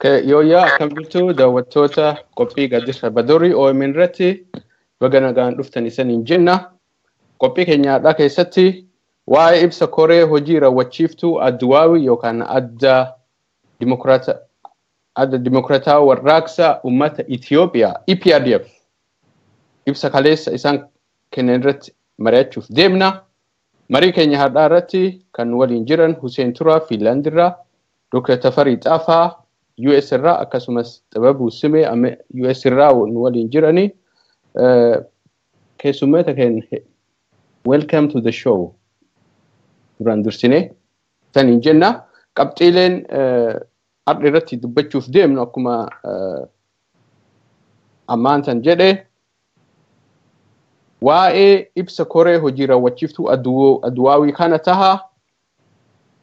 Yooyyaa, akkam jirtu daawwattoota qophii Gaaddisa Badorii OMN irratti? Baga nagaan dhuftan isaniin jenna. Qophii keenya har'aa keessatti waa'ee ibsa koree hojii raawwachiiftuu Adduwaawii yookaan Adda Dimokiraataa Warraaqsa Uummata Itiyoophiyaa, EPRDF, ibsa kaleessa isaan kennan irratti mari'achuuf deemna. Marii keenya har'aa irratti kan waliin jiran Hussein Turaa Fiinlaand irraa, Dr. Tafarii Xaafaa US irraa, akkasumas Xibabuu Simee US irraa nu waliin jirani. Keessummoota keenya, welcome to the show. Duraan dursinee saniin jenna. Qabxiileen har'a irratti dubbachuuf deemnu, akkuma ammaan tan jedhe, waa'ee ibsa koree hojii raawwachiiftuu Adduwaawii kana taha.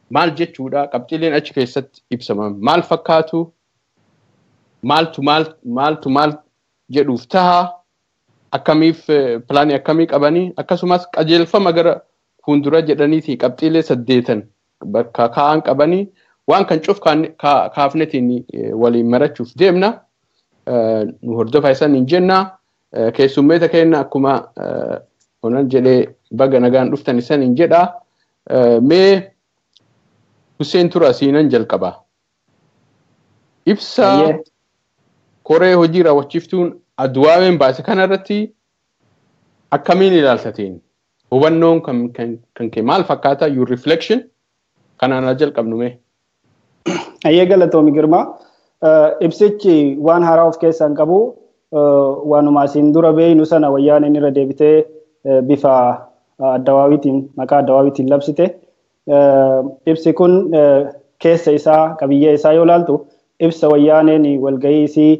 Maal jechuudha? Qabxiileen achi keessatti ibsaman maal fakkaatu? Maaltu maal, maaltu maal jedhuuf taha? Akkamiif, pilaanii akkamii qabanii? Akkasumas qajeelfama gara fuuldura jedhaniiti qabxiilee saddeetan bakka kaa'an qabanii, waan kan cuf kaafnetiin waliin marachuuf deemna. Nu hordofaa isaniin jenna. Keessummeeta keenya, akkuma onan jedhee, baga nagaan dhuftan isaniin jedha. Mee Hussein Tura, siinan jalqaba. Ibsa koree hojii raawwachiiftuun Adduwaaween baase kanarratti akkamiin ilaaltatiin? Hubannoon kan kee maal fakkaata? Your reflection kanaan haa jalqabnu mee. Ayyee, galatoomi Girmaa. Ibsichi waan haaraa of keessaa hin qabu. Waanuma asiin dura beeynu sana Wayyaaneen irra deebitee bifa Addawaawiitiin, maqaa Addawaawiitiin labsite. Ibsi kun keessa isaa, qabiyyee isaa yoo ilaaltu, ibsa Wayyaaneen walgahii isii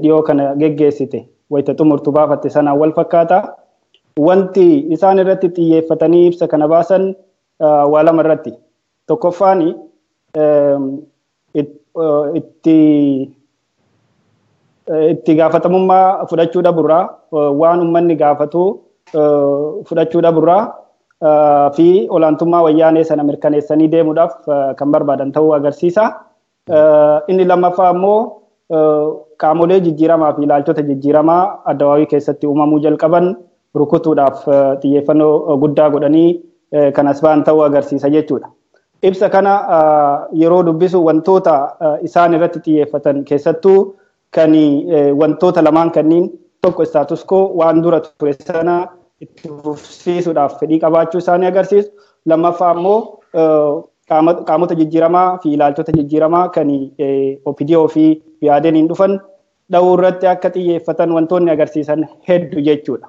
dhiyoo kana geggeessite wayita xumurtu baafatte sanaan wal fakkaata. Wanti isaan irratti xiyyeeffatanii ibsa kana baasan waa lama irratti. Tokkoffaan, itti gaafatamummaa fudhachuu dhaburraa, waan uummanni gaafatu fudhachuu dhaburraa fi olaantummaa Wayyaanee sana mirkaneessanii deemuudhaaf kan barbaadan ta'uu agarsiisa. Inni lammaffaa immoo qaamolee jijjiiramaa fi ilaalchota jijjiiramaa Addawaawii keessatti uumamuu jalqaban rukutuudhaaf xiyyeeffannoo guddaa godhanii kan as ba'an ta'uu agarsiisa jechuudha. Ibsa kana yeroo dubbisu wantoota isaan irratti xiyyeeffatan keessattuu kan wantoota lamaan kanneen, tokko status quo, waan dura ture sana itti fufsiisuudhaaf fedhii qabaachuu isaanii agarsiisu. Lammaffaa immoo qaamota jijjiiramaa fi ilaalchota jijjiiramaa kan OPDO fi BADN dhufan dha'uu irratti akka xiyyeeffatan wantoonni agarsiisan hedduu jechuudha.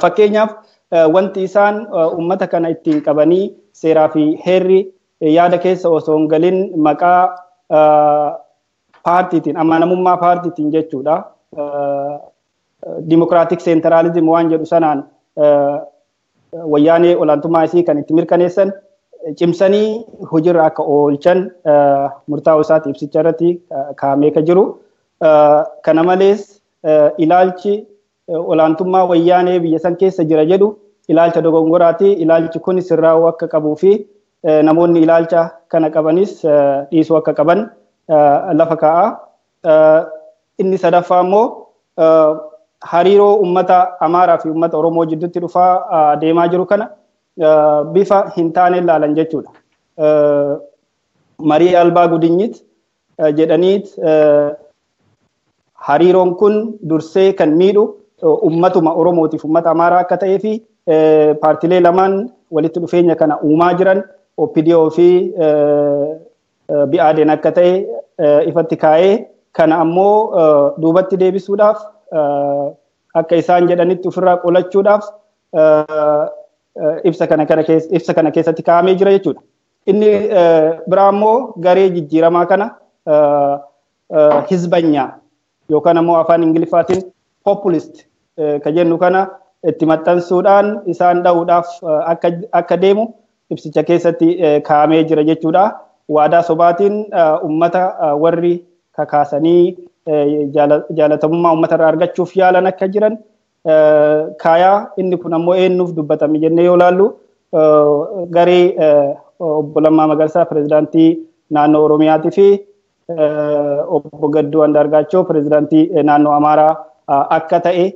Fakkeenyaaf, wanti isaan uummata kana ittiin qabanii seeraa fi heerri yaada keessa osoo hin galin maqaa paartiitiin, amanamummaa paartiitiin jechuudha. Democratic centralism waan jedhu sanaan Wayyaanee olaantummaa isii kan itti mirkaneessan cimsanii hojiirra akka oolchan murtaa'uu isaati ibsicha irratti kaa'amee ka jiru. Kana malees, ilaalchi olaantummaa Wayyaanee biyya san keessa jira jedhu ilaalcha dogongoraati. Ilaalchi kun sirraa'uu akka qabuu fi namoonni ilaalcha kana qabanis dhiisuu akka qaban lafa kaa'a. Inni sadaffaa immoo hariiroo uummata Amaaraa fi uummata Oromoo jidduutti dhufaa deemaa jiru kana bifa hin taane ilaalan jechuudha. Marii albaa gudinyit jedhaniit hariiroon kun dursee kan miidhu uummatuma Oromootiif uummata Amaaraa akka ta'ee fi paartilee lamaan walitti dhufeenya kana uumaa jiran OPDO fi BADN akka ta'e ifatti kaa'ee, kana ammoo duubatti deebisuudhaaf, akka isaan jedhanitti ofirraa qolachuudhaaf ibsa kana keessatti kaa'amee jira jechuudha. Inni biraa immoo garee jijjiiramaa kana hizbanyaa yookaan ammoo afaan Ingiliffaatiin populist ka jennu kana itti maxxansuudhaan isaan dha'uudhaaf akka deemu ibsicha keessatti kaa'amee jira jechuudha. Waadaa sobaatiin uummata warri kakaasanii jaalatamummaa uummata irraa argachuuf yaalan akka jiran kaayaa. Inni kun ammoo eenyuuf dubbatame jennee yoo ilaallu, garee obbo Lammaa Magarsaa, pirezidaantii naannoo Oromiyaatii fi obbo Gadduu Andaargaachoo pirezidaantii naannoo Amaaraa akka ta'e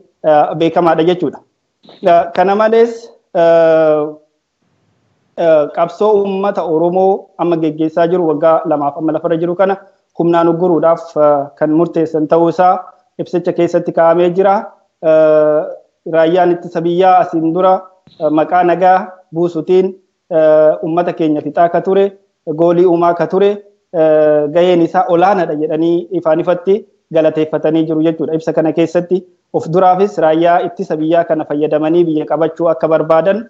beekamaadha jechuudha. Kana malees qabsoo uummata Oromoo amma geggeessaa jiru waggaa 2 amma lafarra jiru kana humnaan ugguruudhaaf kan murteessan ta'uu isaa ibsicha keessatti kaa'amee jira. Raayyaan ittisa biyyaa asiin dura maqaa nagaa buusuutiin uummata keenya fixaa akka ture, goolii uumaa akka ture, gaheen isaa olaanaadha jedhanii ifaan ifatti galateeffatanii jiru jechuudha. Ibsa kana keessatti of duraafis raayyaa ittisa biyyaa kana fayyadamanii biyya qabachuu akka barbaadan,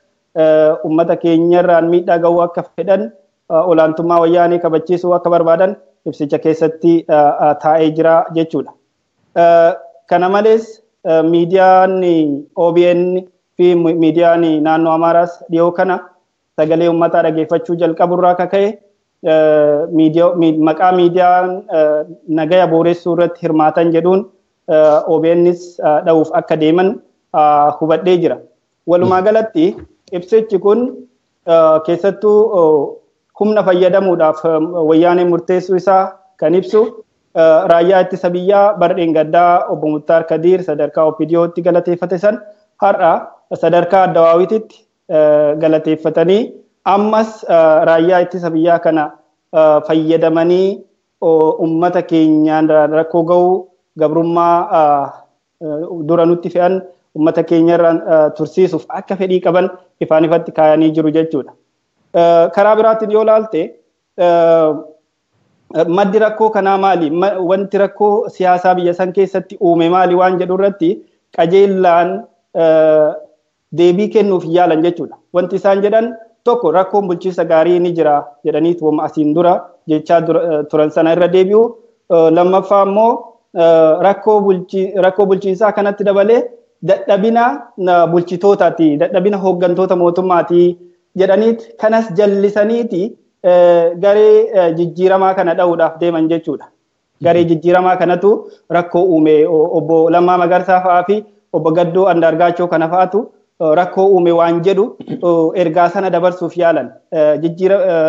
uummata keenyarraan miidhaa gahuu akka fedhan, olaantummaa wayyaanee kabachiisuu akka barbaadan ibsicha keessatti taa'ee jira jechuudha. Kana malees miidiyaan OBN fi miidiyaan naannoo Amaaraas dhiyoo kana sagalee uummataa dhageeffachuu jalqaburraa akka ka'e maqaa miidiyaan nagaya booressuu irratti hirmaatan jedhuun OBNs dha'uuf akka deeman hubadhee jira. Walumaa galatti ibsichi kun keessattuu humna fayyadamuudhaaf wayyaanee murteessuu isaa kan ibsu raayyaa ittisa biyyaa bara dheengaddaa obbo Muktaar Kadiir sadarkaa OPDOtti galateeffate san har'a sadarkaa Addawaawiititti galateeffatanii ammas raayyaa ittisa biyyaa kana fayyadamanii uummata keenyaan rakkoo ga'uu gabrummaa dura nutti fe'an uummata keenyarraan tursiisuuf akka fedhii qaban ifaan ifatti kaayanii jiru jechuudha. Karaa biraatiin yoo ilaalte maddi rakkoo kanaa maali? Wanti rakkoo siyaasaa biyya san keessatti uume maali waan jedhu irratti qajeellaan deebii kennuuf yaalan jechuudha. Wanti isaan jedhan tokko rakkoon bulchiinsa gaarii ni jira jedhanii asiin dura jechaa turan sana irra deebi'u. Lammaffaa immoo rakkoo bulchiinsaa kanatti dabalee dadhabina bulchitootaati, dadhabina hooggantoota mootummaati jedhaniit kanas jallisaniiti garee jijjiiramaa kana dha'uudhaaf deeman jechuudha. Garee jijjiiramaa kanatu rakkoo uume obbo Lammaa Magarsaa fa'aa fi obbo Gadduu Andaargaachoo kana fa'aatu rakkoo uume waan jedhu ergaa sana dabarsuuf yaalan.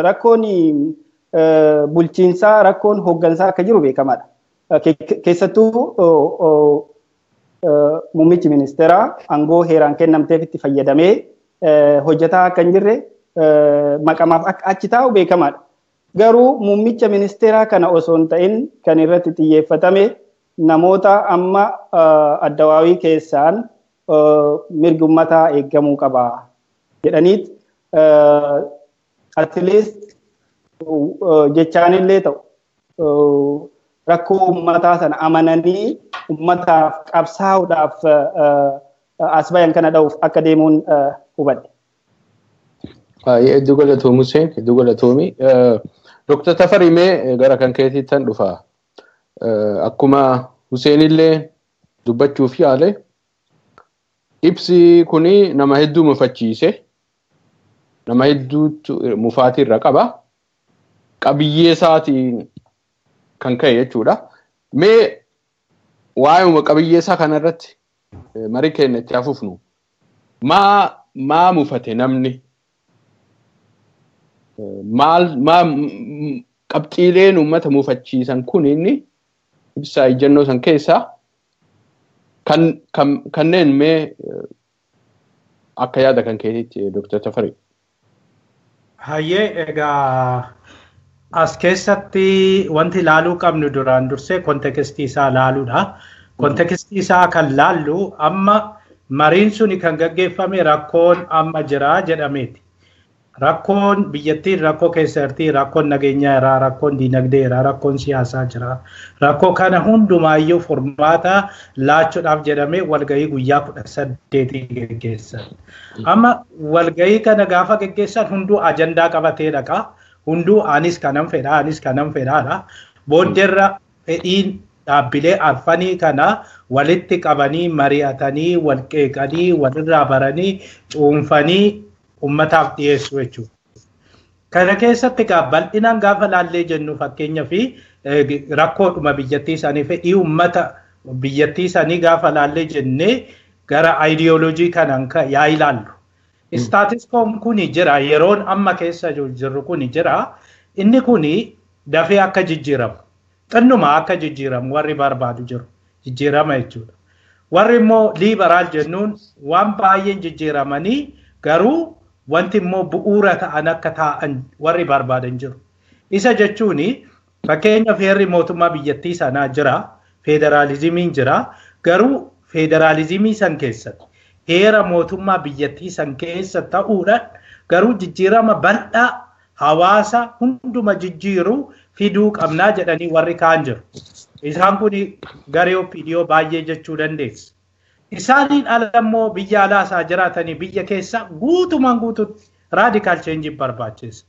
Rakkoon bulchiinsaa rakkoon hooggansaa akka jiru beekamaadha. Keessattuu muummichi ministeeraa aangoo heeraan kennamteef itti fayyadamee hojjetaa akka hin jirre maqamaaf akka achi taa'u beekamaadha. Garuu muummicha ministeeraa kana osoo hin ta'in kan irratti xiyyeeffatame namoota amma addawaawii keessaan mirgi uummataa eegamuu qaba jedhaniit at least jechaanillee ta'u rakkoo uummataa sana amananii uummataaf qabsaa'uudhaaf as bayan kana dha'uuf akka deemuun hubadhe. Hedduu galatoomi Hussein, hedduu galatoomi. Dr. Tafarii mee gara kan keetiittan dhufa. Akkuma Hussein illee dubbachuuf yaale ibsi kuni nama hedduu mufachiise. Nama hedduutu mufaatii irra qaba. Qabiyyee isaatiin kan ka'e jechuudha. Mee waa'ee qabiyyee isaa kanarratti marii keenya itti hafuufnu maa mufate namni? Maal maa qabxiileen uummata mufachiisan kun inni ibsaa ejjennoo san keessaa kanneen mee akka yaada kan keetiitti Dr. Tafarii. Hayyee egaa as keessatti wanti ilaaluu qabnu duraan dursee kontekstii isaa ilaaluudha. Kontekstii isaa kan laallu amma mariin suni kan gaggeeffame rakkoon amma jira jedhameeti. Rakkoon biyyattiin rakkoo keessa jirti, rakkoon nageenyaa jira, rakkoon diinagdee jira, rakkoon siyaasaa jira. Rakkoo kana hundumaayyuu furmaata laachuudhaaf jedhamee walgahii guyyaa 18 geggeessan. Amma walgahii kana gaafa geggeessan hunduu ajandaa qabatee dhaqa. Hunduu anis kanan fedha, anis kanan fedhaadha. Booddeerra fedhiin dhaabbilee arfanii kana walitti qabanii mari'atanii, wal qeeqanii, walirraa baranii, cuunfanii ummataaf dhiyeessu jechuudha. Kana keessatti egaa bal'inaan gaafa laallee jennu fakkeenyaa fi rakkoodhuma biyyattii isaanii fedhii uummata biyyattii isaanii gaafa laallee jennee gara aayidiyooloojii kanaan yaa ilaallu. Istaatiskoon kuni jira yeroon amma keessa jirru kuni jira. Inni kuni dafee akka jijjiiramu. Xinnuma akka jijjiiramu warri barbaadu jiru. Jijjiirama jechuudha. Warri immoo liiberaal jennuun waan baay'een jijjiiramanii garuu wanti immoo bu'uura ta'an akka taa'an warri barbaadan jiru. Isa jechuun fakkeenyaaf heerri mootummaa biyyattii sanaa jira, federaalizimiin jira, garuu federaalizimii san keessatti heera mootummaa biyyattii san keessa ta'uudhaan garuu jijjiirama bal'aa hawaasa hunduma jijjiiru fiduu qabnaa jedhanii warri kaan jiru. Isaan kun garee OPDO baay'ee jechuu dandeessa. Isaaniin ala immoo biyya alaa isaa jiraatanii biyya keessa guutumaan guututti raadikaal cheenjiin barbaachisa.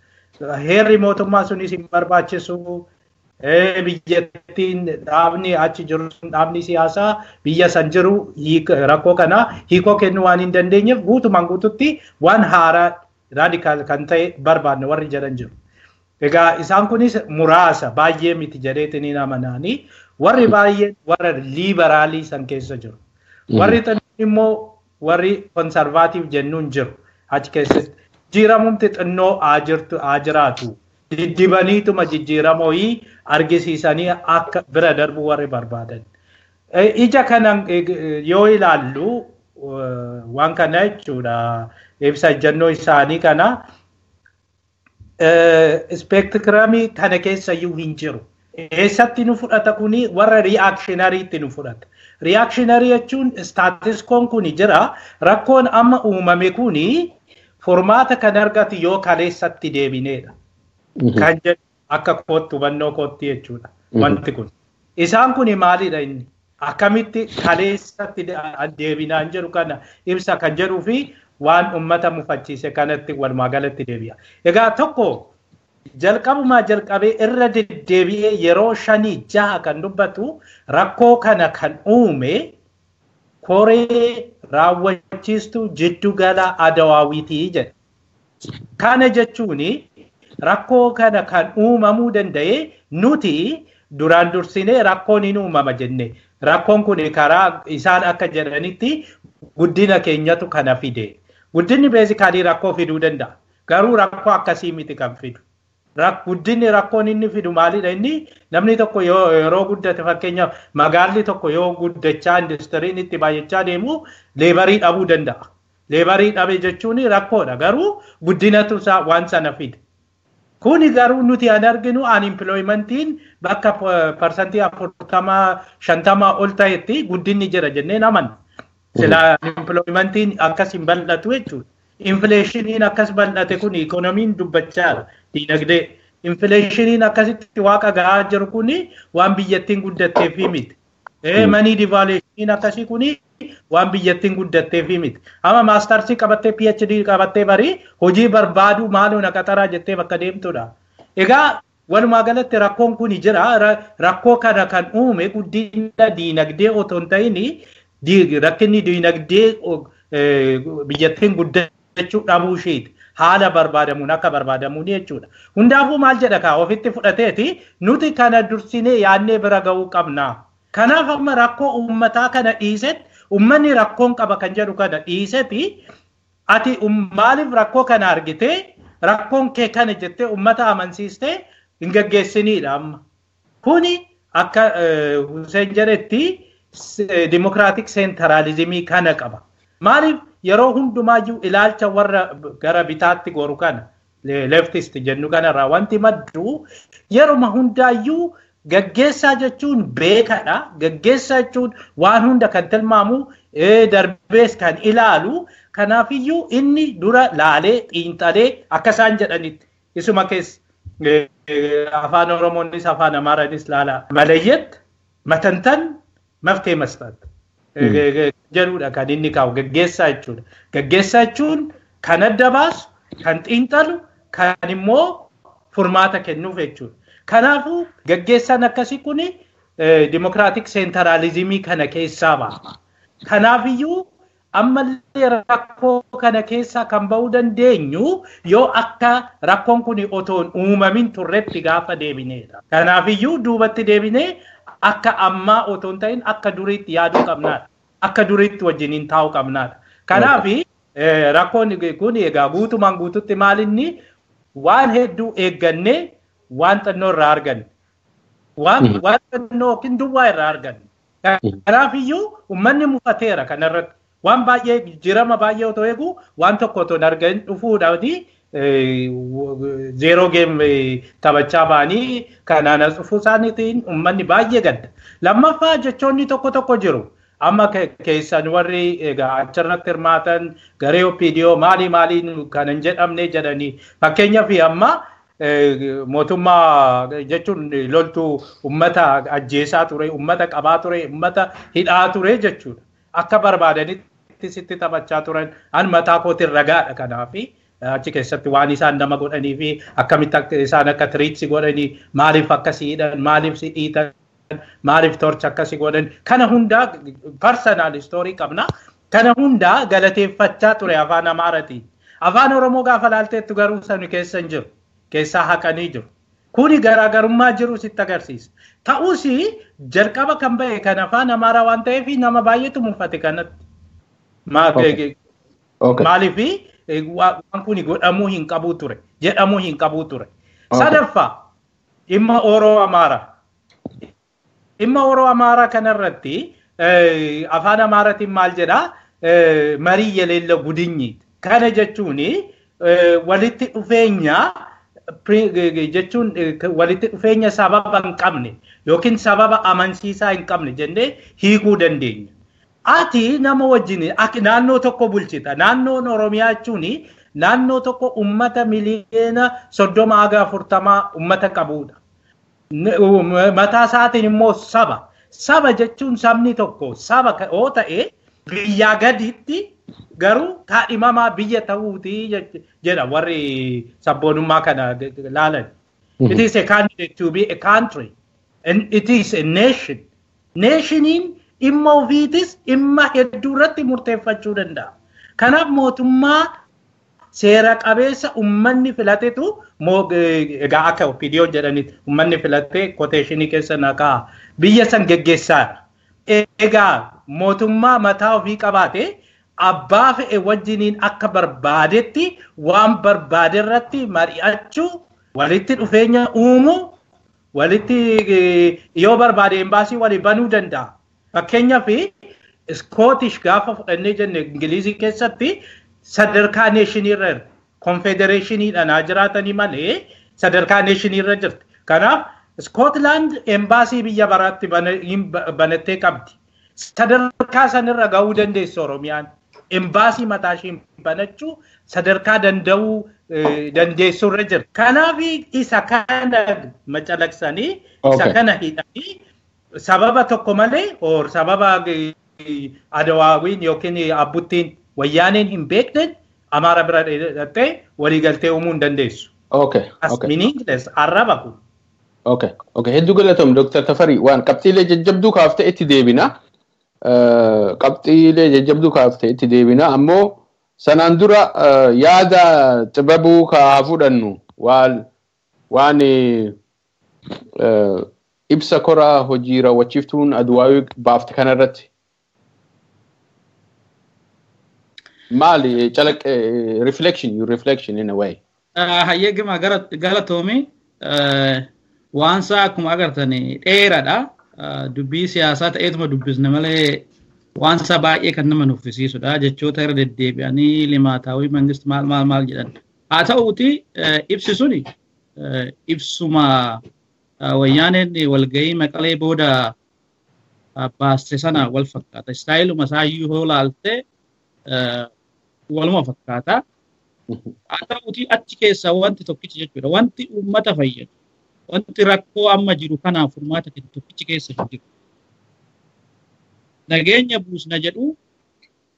Heerri mootummaa sunis hin barbaachisu. Biyyattiin dhaabni achi jiru dhaabni siyaasaa biyya san jiru rakkoo kana hiikoo kennuu waan hin dandeenyeef guutumaan guututti waan haaraa raadikaal kan ta'e barbaanne warri jedhan jiru. Egaa isaan kunis muraasa baay'ee miti jedheetiin amanaanii warri baay'een warra liiberaalii san keessa jiru. Warri xinnoo immoo warri konsarvaatiif jennuun jiru achi keessatti. Jijjiiramumti xinnoo haa jiraatu. Diddibaniituma jijjiirama wayii argisiisanii akka bira darbu warri barbaadan. Ija kana yoo ilaallu waan kana jechuudha ibsa ejjennoo isaanii kana ispeektiramii kana keessa iyyuu hin jiru. Eessatti nu fudhata kuni warra ri'aakshinariitti nu fudhata. Ri'aakshinari jechuun istaatiskoon kuni jira. Rakkoon amma uumame kuni furmaata kan argatu yoo kaleessatti deebineedha. Kan jedhu akka kootti hubannoo kootti jechuudha wanti kun. Isaan kuni maalidha inni? Akkamitti kaleessatti deebinaan jedhu kana ibsa kan jedhuu fi waan uummata mufachiise kanatti walumaa galatti deebi'a. Egaa tokko jalqabumaa jalqabee irra deddeebi'ee yeroo 5-6 kan dubbatu rakkoo kana kan uume koree raawwachiistuu jiddugala adawaawitii jedha. Kana jechuun rakkoo kana kan uumamuu danda'e nuti duraan dursinee rakkoon hin uumama jenne. Rakkoon kun karaa isaan akka jedhanitti guddina keenyatu kana fide. Guddinni beezikaalii rakkoo fiduu danda'a. Garuu rakkoo akkasii miti kan fidu. Guddinni rakkoon inni fidu maalidha inni namni tokko yeroo guddate fakkeenyaaf magaalli tokko yoo guddachaa industiriin itti baay'achaa deemu leebarii dhabuu danda'a. Leebarii dhabe jechuun rakkoodha garuu guddinatu waan sana fide. Kuni garuu nuti an arginu unemploymentiin bakka 40-50% ol ta'etti guddinni jira jennee amanna. Sila unemploymentiin akkas hin bal'atu jechuudha. Infleeshiniin akkas bal'ate kun ikoonomiin dubbachaa diinagdee. Infleeshiniin akkasitti waaqa gahaa jiru kun waan biyyattiin guddatteef miti. Manii divaaleeshiniin akkasii kun waan biyyattiin guddatteef miti. Amma maastarsii qabattee PhD qabattee barii hojii barbaadu maaloo na qaxaraa jettee bakka deemtudha. Egaa walumaa galatti rakkoon kun jira. Rakkoo kana kan uume guddina diinagdee otoo hin ta'in rakkinni diinagdee biyyattiin guddachuu dhabuu isheeti. Haala barbaadamuun akka barbaadamuun jechuudha. Hundaafuu maal jedha kaa ofitti fudhateeti nuti kana dursinee yaadnee bira ga'uu qabna. Kanaaf amma rakkoo uummataa kana dhiisetti uummanni rakkoon qaba kan jedhu kana dhiisetti ati maaliif rakkoo kana argitee rakkoon kee kana jettee uummata amansiistee hin gaggeessiniidha amma. Kuni akka Hussein jedhetti dimokiraatik seentiraalizimii kana qaba. Maaliif yeroo hundumaayyuu ilaalcha warra gara bitaatti goru kana leftist jennu kanarraa wanti maddu yeruma hundaayyuu gaggeessaa jechuun beekadha. Gaggeessaa jechuun waan hunda kan tilmaamu darbees kan ilaalu. Kanaafiyyuu inni dura laalee xiinxalee akka isaan jedhanitti isuma keessa afaan Oromoonis afaan Amaaraanis laala. Malayyet matantan maftee mastat jedhudha kan inni kaa'u gaggeessaa jechuudha. Gaggeessaa jechuun kan adda baasu, kan xiinxalu, kan immoo furmaata kennuuf jechuudha. Kanaafuu gaggeessaan akkasii kun dimokiraatik seentiraalizimii kana keessaa ba'a. Kanaafiyyuu ammallee rakkoo kana keessaa kan ba'uu dandeenyu yoo akka rakkoon kun otoo hin uumamin turretti gaafa deebineedha. Kanaafiyyuu duubatti deebinee akka ammaa otoo hin ta'in akka duriitti yaaduu qabnaadha. Akka duriitti wajjiniin taa'uu qabnaadha. Kanaaf rakkoon kun egaa guutumaan guututti maalinni waan hedduu eeggannee waan xinnoo irraa arganne. Waan yookiin duwwaa irraa arganne. Kanaafiyyuu uummanni mufateera kanarratti. Waan baay'ee jijjiirama baay'ee otoo eegu waan tokko otoo hin argatin dhufuudhaani zeeroo geem taphachaa ba'anii kanaan as dhufuu isaaniitiin uummanni baay'ee gadda. Lammaffaa jechoonni tokko tokko jiru. Amma keessan warri egaa achirratti hirmaatan garee OPDO maalii maalii kan hin jedhamne jedhanii fakkeenyaaf amma mootummaa jechuun loltuu uummata ajjeesaa ture, uummata qabaa ture, uummata hidhaa ture jechuudha. Akka barbaadanitti sitti taphachaa turan an mataa kootiin ragaadha kanaafi achi keessatti waan isaan nama godhanii fi akkamitti isaan akka tiriitsi godhanii maaliif akkasii hidhan maaliif si dhiitan maaliif torcha akkasii godhan kana hundaa personal story qabna kana hundaa galateeffachaa ture afaan Amaaratiin. Afaan Oromoo gaafa laalteettu garuu sani keessa hin jiru. Keessaa haqanii jiru. Kuni garaagarummaa jiru sitti agarsiisa. Ta'us jalqaba kan ba'e kan afaan Amaaraa waan ta'eef nama baay'eetu mufate kanatti. Maaliif waan kuni godhamuu hin qabu ture jedhamuu hin qabu ture. Sadaffaa dhimma Oroo Amaaraa. Dhimma Oroo Amaaraa kanarratti afaan Amaaraatiin maal jedhaa marii yeleella gudinyi. Kana jechuun walitti dhufeenya jechuun walitti dhufeenya sababa hin qabne yookiin sababa amansiisaa hin qabne jennee hiikuu dandeenya. Ati nama wajjin naannoo tokko bulchita. Naannoon Oromiyaa jechuun naannoo tokko uummata miliyoona 30 haga 40 uummata qabudha. Mataa isaatiin immoo saba. Saba jechuun sabni tokko saba yoo ta'e biyyaa gaditti garuu kaadhimamaa biyya ta'uuti jedha warri sabboonummaa kana laalan. It is a candidate to be a country and it is a nation. Nationiin dhimma ofiitis dhimma hedduu irratti murteeffachuu danda'a. Kanaaf mootummaa seera qabeessa uummanni filatetu egaa akka OPDO jedhanitti uummanni filatee koteeshinii keessa naqaa biyya san geggeessaadha. Egaa mootummaa mataa ofii qabaate abbaa fe'e wajjiniin akka barbaadetti waan barbaade irratti mari'achuu walitti dhufeenya uumuu walitti yoo barbaade embaasii walii banuu danda'a. Fakkeenyaaf Scottish gaafa fudhannee jenne Ingilizii keessatti sadarkaa neeshiniirra jirti. Konfedereeshiniidhaan haa jiraatanii malee sadarkaa neeshiniirra jirti. Kanaaf Scotland embaasii biyya baraatti banattee qabdi. Sadarkaa sanirra gahuu dandeessu Oromiyaan. Embaasii mataa ishee banachuu sadarkaa danda'uu dandeessurra jirti. Kanaaf isa kana macalaqsanii isa kana hidhanii sababa tokko malee or sababa Adawaawiin yookiin Abbuttiin wayyaaneen hin beekne Amaara bira dhattee waliigaltee uumuu hin dandeessu. Okay. As meaningless arraba kun. Okay. Okay. Hedduu galatoom Dr. Tafarii waan qabxiilee jajjabduu kaaftee itti deebina. Qabxiilee jajjabduu kaaftee itti deebina ammoo sanaan dura yaada xibabuu kaa fudhannu waan ibsa koraa hojii raawwachiiftuun Adwaawii baafte kanarratti. Maali calaqqee reflection your reflection in a way. Hayyee gima galatoomi waan isaa akkuma agartan dheeraadha. Dubbii siyaasaa ta'eetuma dubbisne malee waan isaa baay'ee kan nama nuffisiisudha. Jechoota irra deddeebi'anii limaataawii mangist maal maal maal jedhan. Haa ta'uuti ibsi suni ibsuma wayyaaneen walgahii Maqalee booda baaste sana wal fakkaata. Istaayiluma isaa iyyuu yoo laalte waluma fakkaata. Haa ta'uuti achi keessaa wanti tokkichi jechuudha. Wanti uummata fayyadu, wanti rakkoo amma jiru kanaaf furmaata kennu tokkichi keessa hin jiru. Nageenya buusna jedhu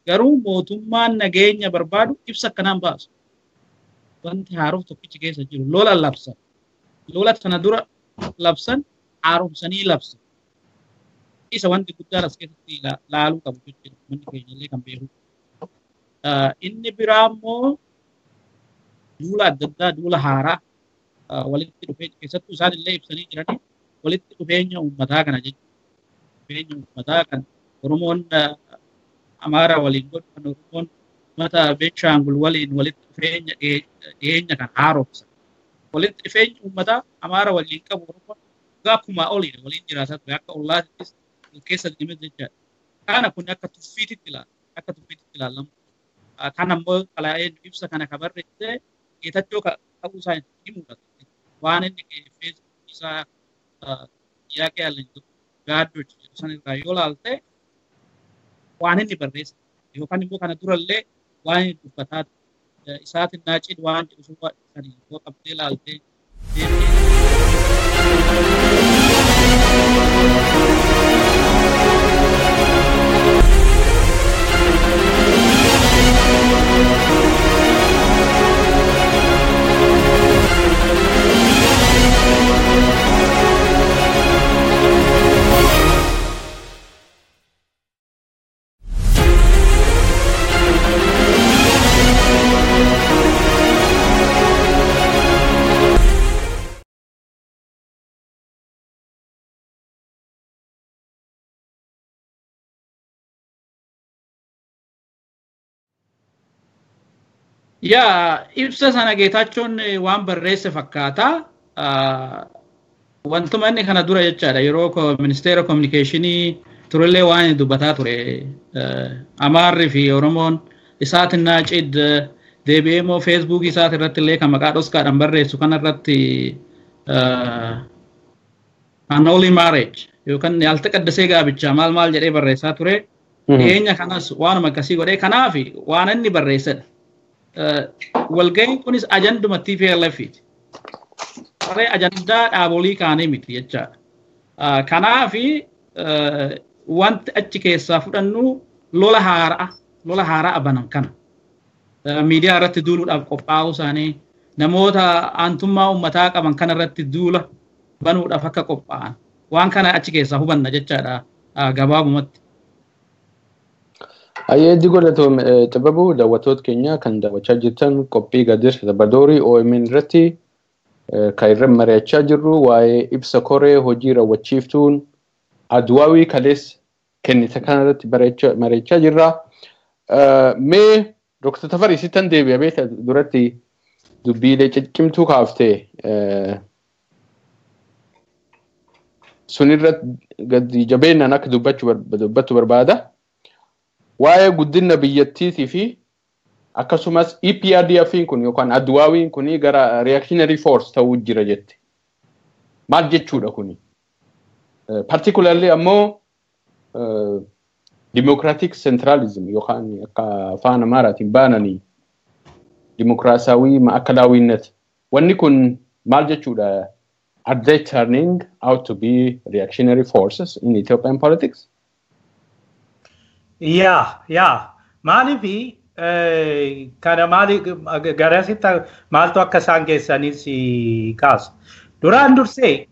garuu mootummaan nageenya barbaadu ibsa akkanaan baasu. Wanti haaroof tokkichi keessa jiru lola labsan. Lola sana dura labsan haaromsanii labsan. Isa wanti guddaan as keessatti laaluu qabu jechuudha. Manni keenya illee kan beeku. Inni biraa immoo duula adda addaa duula haaraa walitti dhufeenya keessattuu isaan illee ibsanii jiranii walitti dhufeenya uummataa kana jechuudha. Dhufeenya uummataa kan Oromoon Amaara waliin godhu kan Oromoon uummata Beenshaangul waliin walitti dhufeenya dhiyeenya kan haaromsa. Walitti dhufeenya uummataa Amaara waliin qabu Oromoon Waggaa kumaa oliidha waliin jiraataa ture akka ollaattis keessa deemee jechaadha. Kana kun akka tuffiititti ilaala. Akka tuffiititti ilaalamu. Kan ammoo xalayaa ibsa kana ka barreesse Geetachoo ta'uu isaa ni mul'ata. Waan inni feesbuukii isaa yaaqee yaalan gaaddoo jedhu san irraa yoo ilaalte waan inni barreesse yookaan immoo kana durallee waan inni dubbataa isaatiin naacin waan jedhu sun kan yoo qabdee ilaalte Yaa ibsa sana Geetaachoon waan barreesse fakkaata. Wantuma inni kana dura jechaadha yeroo ministeera kominikeeshinii turellee waan inni dubbataa ture. Amaarri fi Oromoon isaatiin naacid deebi'ee immoo feesbuukii isaati irratti illee kan maqaa dhoskaadhaan barreessu kanarratti unholy marriage yookaan yaaltaqaddasee gaabichaa maal maal jedhee barreessaa ture. Dhiyeenya kanas waanuma akkasii godhee kanaaf waan inni barreessedha. Walga'iin kunis ajanduma TPLF-ti. Saree ajandaa dhaabolii kaanii miti jechaadha. Kanaaf wanti achi keessaa fudhannu lola haaraa banan kana. Miidiyaa irratti duuluudhaaf qophaa'uu isaanii namoota aantummaa uummataa qaban kana irratti duula banuudhaaf akka qophaa'an waan kana achi keessaa hubanna jechaadha gabaabumatti. Ayyeeddi godhatoom xababu daawwattoota keenya kan daawwachaa jirtan qophii Gadir Sabadoorii OMN irratti kan irra mari'achaa jirru waa'ee ibsa koree hojii raawwachiiftuun Adwaawii kaleessa kennite kanarratti mari'achaa jirra. Mee Dr. Tafarii sittan deebi'a beekta duratti dubbiilee ciccimtuu kaaftee sunirra gadi jabeenyaan akka dubbattu barbaada. Waa'ee guddina biyyattiitii fi akkasumas EPRDF kun yookaan Adwaawiin kun gara reactionary force ta'uu jira jette. Maal jechuudha kuni? Particularly ammoo democratic centralism yookaan akka afaan Amaaraatiin baananii dimokiraasawii ma'akalaawwiinnat. Wanni kun maal jechuudha? Are they turning out to be reactionary forces in Ethiopian politics? Yaa maaliif kana maali garasitti maaltu akka isaan geessanis kaasa. Duraan dursee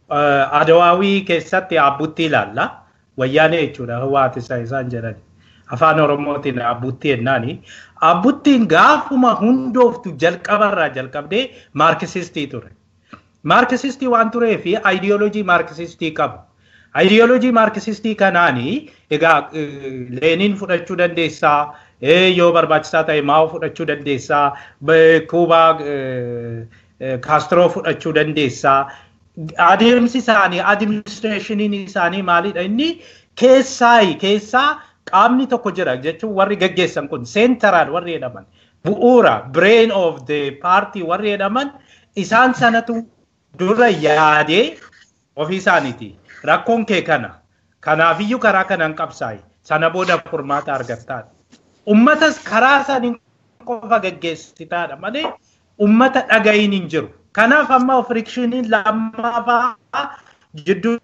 Adwaawii keessatti Abbutti ilaalla. Wayyaanee jechuudha hawaasa isaan jedhan. Afaan Oromootiin Abbutti jennaani. Abbuttiin gaafuma hundooftu jalqabarraa jalqabdee maarkisistii ture. Maarkisistii waan tureef aayidiyooloojii maarkisistii qabu. Aayidiyooloojii maarkisistii kanaani egaa Leeniin fudhachuu dandeessaa, yoo barbaachisaa ta'e Maa'oo fudhachuu dandeessaa, Kuubaa Kaastiroo fudhachuu dandeessaa. Adeemsi isaanii, adiministireeshiniin isaanii maalidha inni keessaa qaamni tokko jira jechuun warri gaggeessan kun seentaraal warri jedhaman bu'uura brain of the party warri jedhaman isaan sanatu dura yaadee ofii isaaniiti. Rakkoon kee kana. Kanaafiyyuu karaa kanaan qabsaa'i. Sana booda furmaata argattaadha. Uummatas karaa saniin qofa gaggeessitaadha malee uummata dhaga'iin hin jiru. Kanaaf amma firikshinii lammaffaa jidduu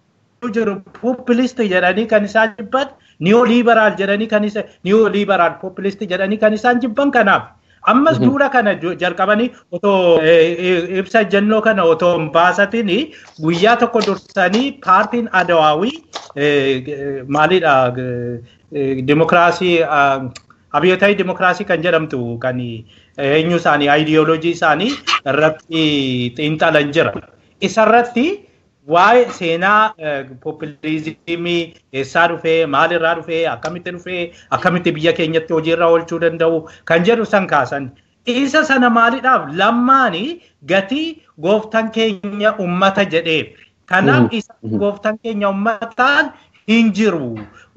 jiru populist jedhanii kan isaan jibban neoliberal jedhanii kan isaan neoliberal populist jedhanii kan isaan jibban kanaaf. Ammas duula kana jalqabanii otoo ibsa jennoo kana otoo hin baasatin guyyaa tokko dursanii paartiin Adawaawii maalidha dimokiraasii abiyyootaayi dimokiraasii kan jedhamtu kan eenyu isaanii aayidiyooloojii isaanii irratti xiinxalan jira. Isarratti waa'ee seenaa populiizimii eessaa dhufee maalirraa dhufee akkamitti dhufee akkamitti biyya keenyatti hojiirra oolchuu danda'u kan jedhu san kaasan. Isa sana maalidhaaf lammaani gatii gooftaan keenya ummata jedheef. Kanaaf isaan gooftaan keenya uummataan hin jiru.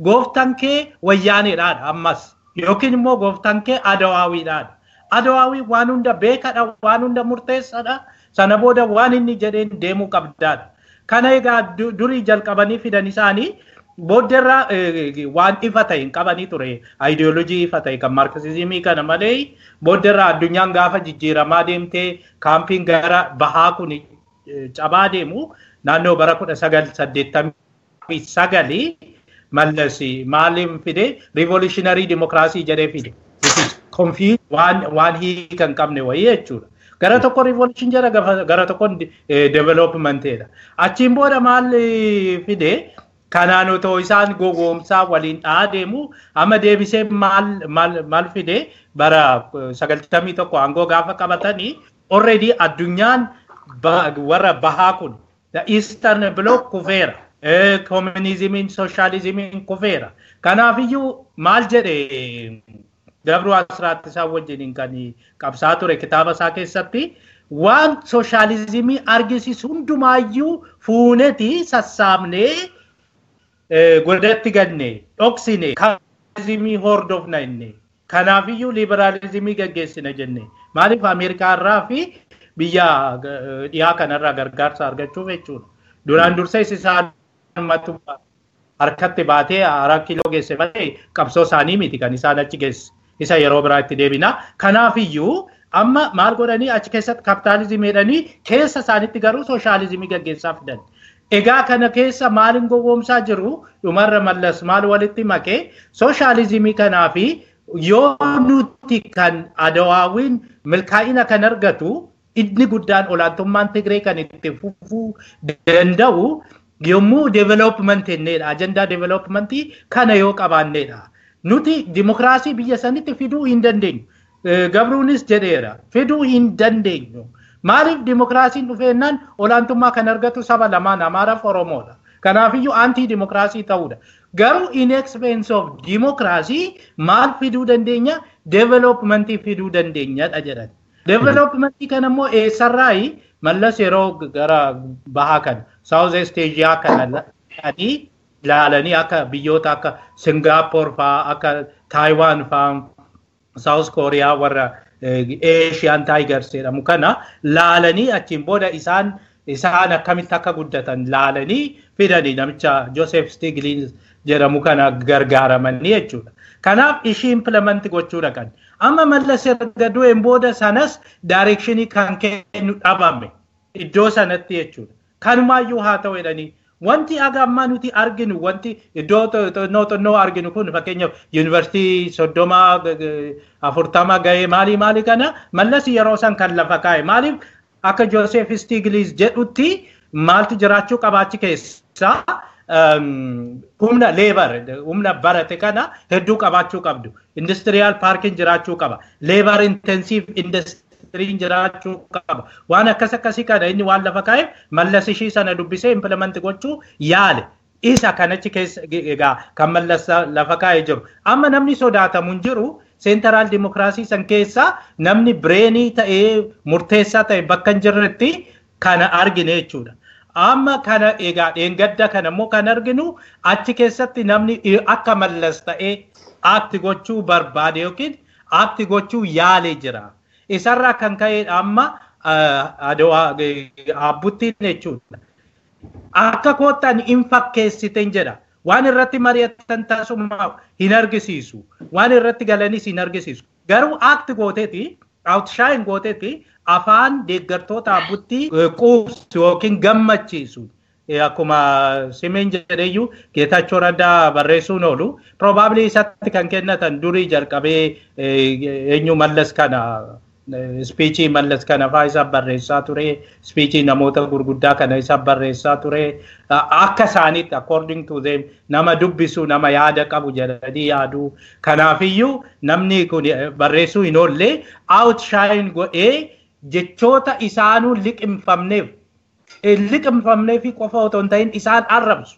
Gooftaan kee wayyaaneedhaan ammas yookiin immoo gooftaan kee adawaawiidhaan. Adawaawii waan hunda beekadha, waan hunda murteessadha. Sana booda waan inni jedheen deemuu qabdaadha. Kana egaa durii jalqabanii fidan isaanii booddeerraa waan ifa ta'e hin qabanii ture. Ayidiyoolojii ifa ta'e kan maarkisizimii kana malee booddeerraa addunyaan gaafa jijjiiramaa deemtee kaampiin gara bahaa kun cabaa deemu naannoo bara 1989 Mallas maaliin fide riivolushinarii dimokiraasii jedhee fide. Confuse waan hiika hin qabne wayii jechuudha. Gara tokko revolution jedha, gara tokko developmentedha. Achiin booda maal fide kanaan otoo isaan gowwoomsaa waliin dha'aa deemu amma deebisee maal fide bara 91 aangoo gaafa qabatanii already addunyaan warra bahaa kun the eastern bloc kufeera. Communismiin sooshaalizimiin kufeera. Kanaafiyyuu maal jedhe Gabruu Asraat isaa wajjiniin kan qabsaa ture kitaaba isaa keessatti waan sooshaalizimii argisiisu hundumaayyuu fuuneti sassaabnee godatti ganne dhoksine kaapitaalizimii hordofna inni. Kanaafiyyuu liberaalizimii gaggeessina jenne. Maaliif Ameerikaa irraa fi biyya dhiyaa kanarraa gargaarsa argachuuf jechuudha. Duraan dursee isaan harkatti baatee 4 kiiloo geesse malee qabsoo isaanii miti kan isaan achi geesse. Isa yeroo biraa itti deebina. Kanaafiyyuu amma maal godhanii achi keessatti kapitaalizimii jedhanii keessa isaanitti garuu sooshaalizimii gaggeessaa fidan. Egaa kana keessa maaliin gowwoomsaa jiru dhumarra Mallas maal walitti makee sooshaalizimii kanaa fi yoo nuti kan adawaawiin milkaa'ina kan argatu inni guddaan olaantummaan Tigree kan itti fufuu danda'u yommuu development jenneedha. Ajandaa developmentii kana yoo qabaanneedha. Nuti dimokiraasii biyya sanitti fiduu hin dandeenyu. Gabruunis jedheera fiduu hin dandeenyu. Maaliif dimokiraasiin dhufeennaan olaantummaa kan argatu saba lamaan Amaaraaf Oromoodha. Kanaafiyyuu antii dimokiraasii ta'uudha. Garuu in expense of dimokiraasii maal fiduu dandeenya? Developmentii fiduu dandeenyadha jedhan. Developmentii kana immoo eessarraayi Mallas yeroo gara bahaa kana South East Asia kana ilaalanii akka biyyoota akka Singapore fa'aa akka Taiwan fa'aa South Korea warra Asian Tigers jedhamu kana laalanii achiin booda isaan akkamitti akka guddatan laalanii fidanii namicha Joseph Stiglitz jedhamu kana gargaaramanii jechuudha. Kanaaf ishii implement gochuu dhaqan. Amma Mallas erga du'een booda sanas daayireekshinii kan kennu dhabame iddoo sanatti jechuudha. Kanumaayyuu haa ta'u jedhanii wanti aga ammaa nuti arginu wanti iddoo xinnoo xinnoo arginu kun fakkeenyaaf yuunivarsiitii 30 40 ga'ee maalii maalii kana Mallas yeroo san kan lafa kaa'e maaliif akka Joseph Stiglitz jedhutti maaltu jiraachuu qabaachi keessaa humna leebar humna barate kana hedduu qabaachuu qabdu. Industrial parkiin jiraachuu qaba. Leebar intensive industiriin jiraachuu qaba. Waan akkas akkasii kana inni waan lafa kaa'eef Mallas ishii sana dubbisee implement gochuu yaale. Isa kanachi keessa egaa kan Mallas lafa kaa'ee jiru. Amma namni sodaatamu hin jiru. Seentaraal dimokiraasii san keessa namni bireenii ta'ee murteessaa ta'e bakka hin jirretti kana argine jechuudha. Amma kana egaa dheengadda kana immoo kan arginu achi keessatti namni akka Mallas ta'ee aakti gochuu barbaade yookiin aakti gochuu yaalee jira. Isarraa kan ka'e amma Abbuttiin jechuudha. Akka koottan hin fakkeessiten jedha. Waan irratti mari'atan tasuma hin argisiisu. Waan irratti galanis hin argisiisu. Garuu aakti gooteeti, outshine gooteeti afaan deeggartoota Abbuttii quubsu yookiin gammachiisu. Akkuma Simeen jedheyyuu Geetaachoo Raddaa barreessuun oolu. Probably isatti kan kennatan durii jalqabee eenyu Mallas kana speechii Mallas kana fa'aa isa barreessaa ture. Speechii namoota gurguddaa kana isa barreessaa ture. Akka isaaniitti according to them nama dubbisu nama yaada qabu jedhanii yaadu. Kanaafiyyuu namni kun barreessuu hin oolle outshine godhee jechoota isaanuu liqimfamneef liqimfamneef qofa otoo hin ta'in isaan arrabsu.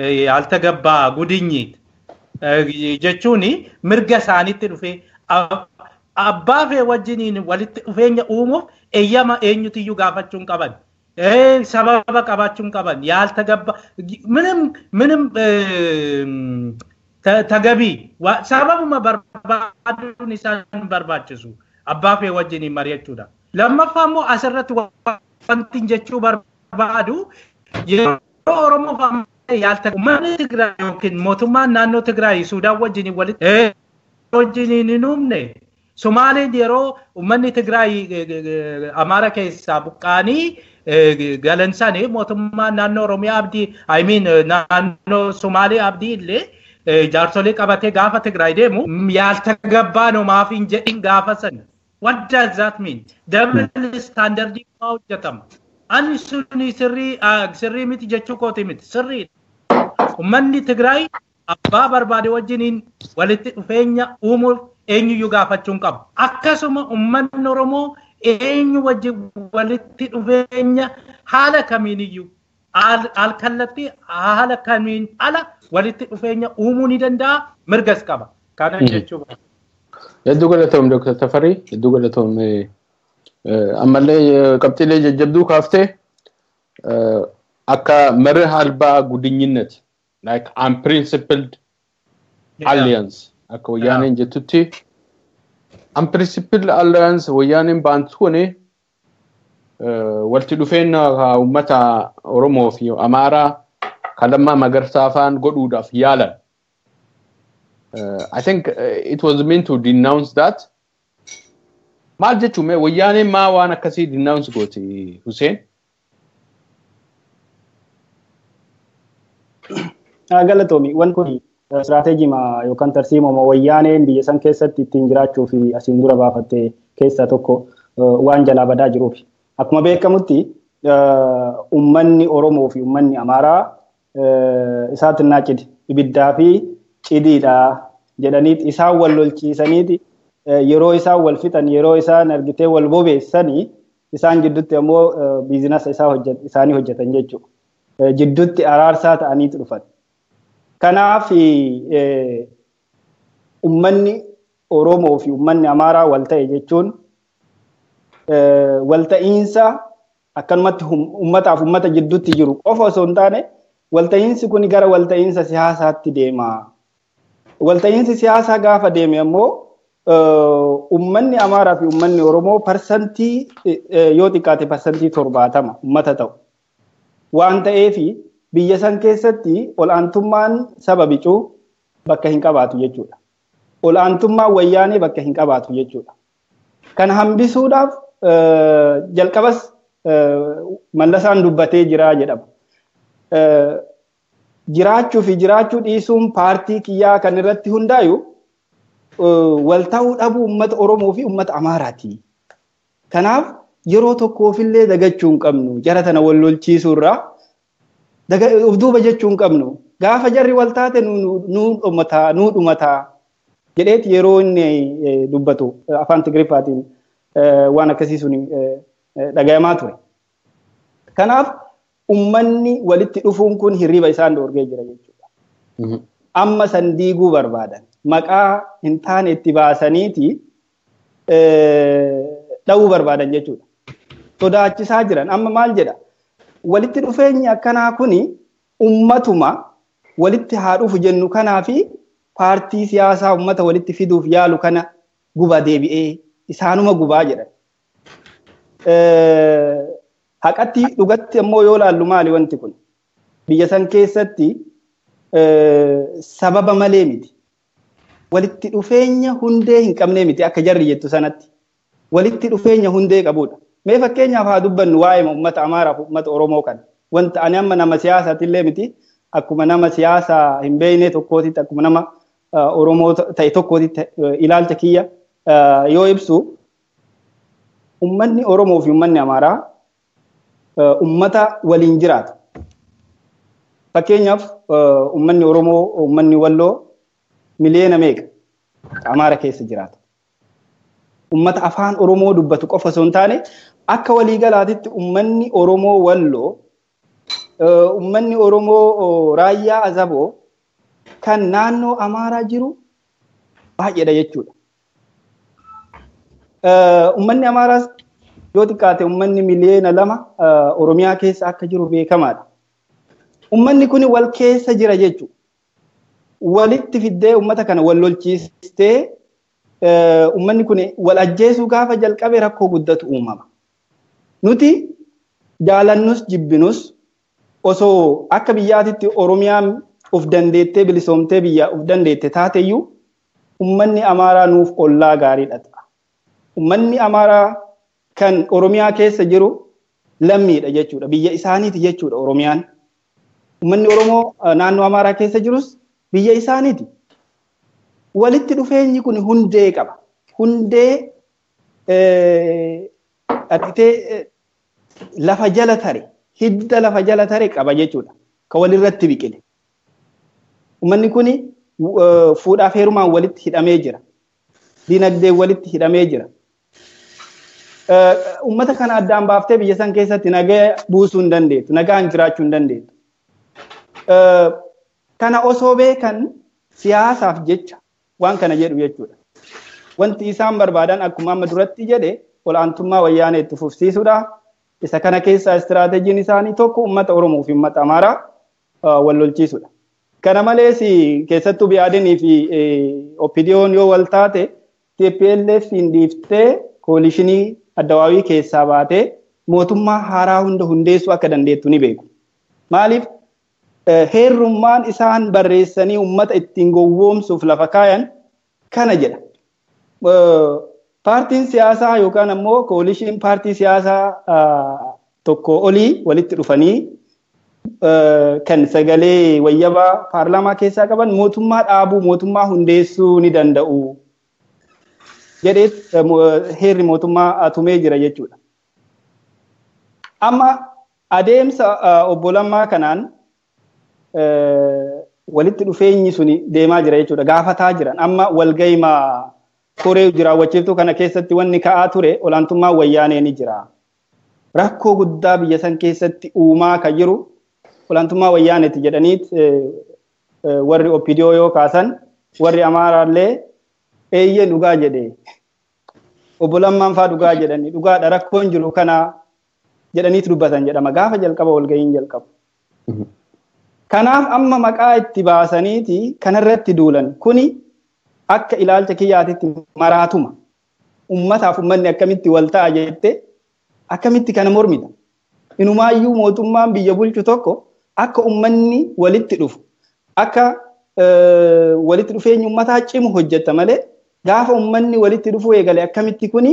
Yaaltagabbaa gudinyiit jechuun mirga isaaniitti dhufee Abbaa fee wajjiniin walitti dhufeenya uumuuf eeyyama eenyutiyyuu gaafachuu hin qaban. Sababa qabaachuu hin qaban. Yaalta gabba minim tagabii sababuma barbaaduun isaan barbaachisu abbaa fee wajjiniin mari'achuudha. Lammaffaa immoo asirratti wanti jechuu barbaadu yeroo Oromoo yaalta uummanni Tigraay yookiin mootummaan naannoo Tigraay Suudaan wajjiniin walitti wajjiniin hin uumne. Somaaleen yeroo uummanni Tigraay Amaara keessaa buqqaanii galan sani mootummaan naannoo Oromiyaa Abdii I mean naannoo Somaalee Abdii illee jaarsolee qabatee gaafa Tigraay deemu yaalta gabbaa nomaaf hin jedhin gaafa sana. What does that mean? Double standard maa hojjetama. Ani suni sirrii miti jechuu kooti miti sirrii. Uummanni Tigraay abbaa barbaade wajjiniin walitti dhufeenya uumuuf eenyuyyuu gaafachuu hin qabu. Akkasuma uummanni Oromoo eenyu wajjin walitti dhufeenya haala kamiiniyyuu alkallattii haala kamiin ala walitti dhufeenya uumuu ni danda'a mirgas qaba. Kana jechuudha. Hedduu galatoom Dr. Tafarii, hedduu galatoom ammallee qabxiilee jajjabduu kaaftee akka መርህ አልባ ጉድኝነት like unprincipled alliance akka wayyaaneen jettutti unprincipled alliance wayyaaneen baantu kuni walitti dhufeenya uummata Oromoo fi Amaaraa kan Lammaa Magarsaa faan godhuudhaaf yaalan. I think it was meant to denounce that. Maal jechuun wayyaaneen maa waan akkasii denounce gooti Hussein? Galatoomi wanti kun istiraateejii yookaan tarsiimoma wayyaaneen biyya san keessatti ittiin jiraachuu fi asiin dura baafatte keessaa tokko waan jalaa badaa jiruuf. Akkuma beekamutti uummanni Oromoo fi uummanni Amaaraa isaatinnaa cidi ibiddaa fi cidiidha jedhaniiti isaan wal lolchiisaniiti yeroo isaan wal fixan yeroo isaan argitee wal bobeessanii isaan jidduutti ammoo biizinasa isaanii hojjetan jechuudha. Jidduutti araarsaa ta'aniitu dhufan. Kanaaf uummanni Oromoo fi uummanni Amaaraa wal ta'e jechuun walta'iinsa akkanumatti uummataaf uummata jidduutti jiru qofa osoo hin taane walta'iinsi kun gara walta'iinsa siyaasaatti deema. Walta'iinsi siyaasaa gaafa deeme ammoo uummanni Amaaraa fi uummanni Oromoo parsantii yoo xiqqaate parsantii 70 uummata ta'u. Waan ta'eefi biyya san keessatti ol'aantummaan saba bicuu bakka hin qabaatu jechuudha. Ol'aantummaan wayyaanee bakka hin qabaatu jechuudha. Kana hambisuudhaaf jalqabas Mallasaan dubbatee jira jedhama. Jiraachuu fi jiraachuu dhiisuun paartii kiyyaa kan irratti hundaayu wal ta'uu dhabuu uummata Oromoo fi uummata Amaaraati. Kanaaf yeroo tokkoofillee dagachuu hin qabnu. Jara tana wal lolchiisuurraa of duuba jechuu hin qabnu. Gaafa jarri wal taate nuu dhumataa jedheeti yeroo inni dubbatu afaan Tigiriffaatiin waan akkasii sun dhagayamaa ture. Kanaaf uummanni walitti dhufuun kun hirriba isaan dhoorgee jira jechuudha. Amma san diiguu barbaadan maqaa hin taane itti baasaniiti dha'uu barbaadan jechuudha. Sodaachisaa jiran amma maal jedha walitti dhufeenyi akkanaa kuni uummatuma walitti haa dhufu jennu kanaa fi paartii siyaasaa uummata walitti fiduuf yaalu kana guba deebi'ee isaanuma gubaa jedhan. Haqatti dhugatti ammoo yoo laallu maali wanti kun biyya san keessatti sababa malee miti. Walitti dhufeenya hundee hin qabnee miti akka jarri jettu sanatti. Walitti dhufeenya hundee qabudha. Mee fakkeenyaaf haa dubbannu waa'ee uummata Amaaraa fi uummata Oromoo kana. Wanta ani amma nama siyaasaatiillee miti akkuma nama siyaasaa hin beekne tokkootitti akkuma nama Oromoo ta'e tokkootitti ilaalcha kiyya yoo ibsu uummanni Oromoo fi uummanni Amaaraa uummata waliin jiraatu. Fakkeenyaaf uummanni Oromoo uummanni Walloo miliyoona meeqa Amaara keessa jiraatu. Uummata afaan Oromoo dubbatu qofa osoo hin taane akka waliigalaatitti uummanni Oromoo Walloo uummanni Oromoo Raayyaa Azaboo kan naannoo Amaaraa jiru baay'eedha jechuudha. Uummanni Amaaraas yoo xiqqaate uummanni 2 miliyoona Oromiyaa keessa akka jiru beekamaadha. Uummanni kun wal keessa jira jechuudha. Walitti fiddee uummata kana wal lolchiistee uummanni kun wal ajjeesuu gaafa jalqabe rakkoo guddatu uumama. Nuti jaalannus jibbinus osoo akka biyyaatitti Oromiyaan of dandeettee bilisoomtee biyya of dandeette taateyyuu uummanni Amaaraa nuuf ollaa gaariidha ta'a. Uummanni Amaaraa kan Oromiyaa keessa jiru lammiidha jechuudha. Biyya isaaniiti jechuudha Oromiyaan. Uummanni Oromoo naannoo Amaaraa keessa jirus biyya isaaniiti. Walitti dhufeenyi kun hundee qaba. Hundee argitee lafa jala tare, hidda lafa jala tare qaba jechuudha. Ka walirratti biqile. Uummanni kun fuudhaaf heerumaan walitti hidhamee jira. Dinagdeen walitti hidhamee jira. Uummata kana addaan baaftee biyya san keessatti nagaa buusuu hin dandeettu, nagaan jiraachuu hin dandeettu. Kana osoo beekan siyaasaaf jecha waan kana jedhu jechuudha. Wanti isaan barbaadan akkuma amma duratti jedhe olaantummaa Wayyaanee itti fufsiisuudha. Isa kana keessaa istiraateejiin isaanii tokko uummata Oromoo fi uummata Amaaraa wal lolchiisuudha. Kana malees keessattuu BIADNii fi OPDO'n yoo wal taate TPLF hin dhiiftee coalitionii addawaawii keessaa baatee mootummaa haaraa hunda hundeessuu akka dandeettu ni beeku. Maaliif heerrummaan isaan barreessanii uummata ittiin gowwoomsuuf lafa kaayan kana jedha. Paartiin siyaasaa yookaan ammoo coalition paartii siyaasaa tokko olii walitti dhufanii kan sagalee wayyabaa paarlaamaa keessaa qaban mootummaa dhaabuu, mootummaa hundeessuu ni danda'u jedhee heerri mootummaa tumee jira jechuudha. Amma adeemsa obbo Lammaa kanaan walitti dhufeenyi suni deemaa jira jechuudha. Gaafataa jiran amma walgayima koree jiraawwachiiftuu kana keessatti wanni ka'aa ture olaantummaa Wayyaanee ni jira. Rakkoo guddaa biyya san keessatti uumaa kan jiru olaantummaa Wayyaaneeti jedhaniit warri OPDO yoo kaasan, warri Amaaraallee eeyyee, dhugaa jedhe. Obbo Lammaan faa dhugaa jedhani, dhugaadha, rakkoon jiru kana jedhaniit dubbatan jedhama gaafa jalqaba walga'iin jalqabu. Kanaaf amma maqaa itti baasaniiti kanarratti duulan kuni akka ilaalcha kiyyaatitti maraatuma. Ummataaf ummanni akkamitti wal ta'a jette akkamitti kana mormita? Inumaayyuu mootummaan biyya bulchu tokko akka ummanni walitti dhufu, akka walitti dhufeenyi ummataa cimu hojjetta malee gaafa ummanni walitti dhufuu eegale akkamitti kuni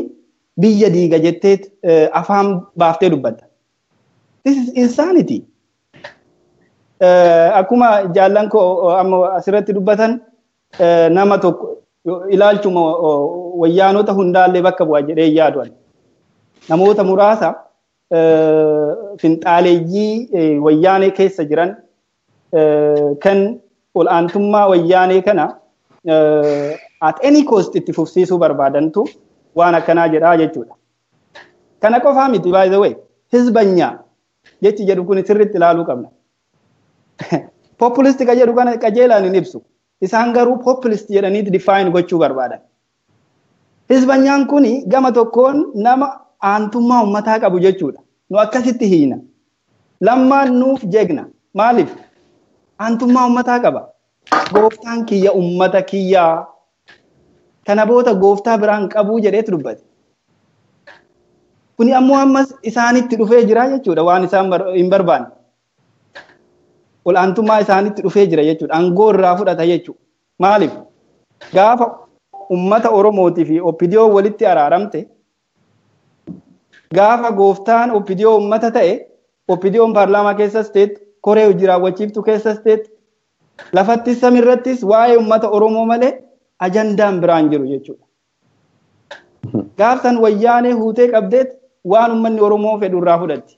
biyya diiga jettee afaan baaftee dubbatta? This is insanity. Akkuma jaallan koo amma asirratti dubbatan, nama tokko ilaalchuma wayyaanota hundaallee bakka bu'a jedhee yaadu. Namoota muraasa finxaaleeyyii Wayyaanee keessa jiran kan ol'aantummaa Wayyaanee kana at any cost itti fufsiisuu barbaadantu waan akkanaa jedhaa jechuudha. Kana qofaa miti, by the way, hizbanyaa jechi jedhu kun sirriitti ilaaluu qabna. Populist ka jedhu kana qajeelaan hin ibsu. Isaan garuu populist jedhaniiti define gochuu barbaadan. Hizbanyaan kuni gama tokkoon nama aantummaa uummataa qabu jechuudha. Nu akkasitti hiina. Lammaan nuuf jegna. Maaliif? Aantummaa uummataa qaba. Gooftaan kiyya uummata kiyyaa. Kana booda gooftaa biraan qabuu jedheetu dubbate. Kuni ammoo ammas isaanitti dhufee jira jechuudha waan isaan hin barbaanne. Ol'aantummaa isaanitti dhufee jira jechuudha. Aangoo irraa fudhata jechuudha. Maaliif? Gaafa uummata Oromootii fi OPDO walitti araaramte, gaafa gooftaan OPDO uummata ta'e, OPDO'n paarlaamaa keessas ta'etti, koree hojii raawwachiiftuu keessas ta'etti, lafattis samirrattis waa'ee uummata Oromoo malee ajandaan biraan jiru jechuudha. Gaafsan Wayyaanee huutee qabdeet waan uummanni Oromoo fedhu irraa fudhatti.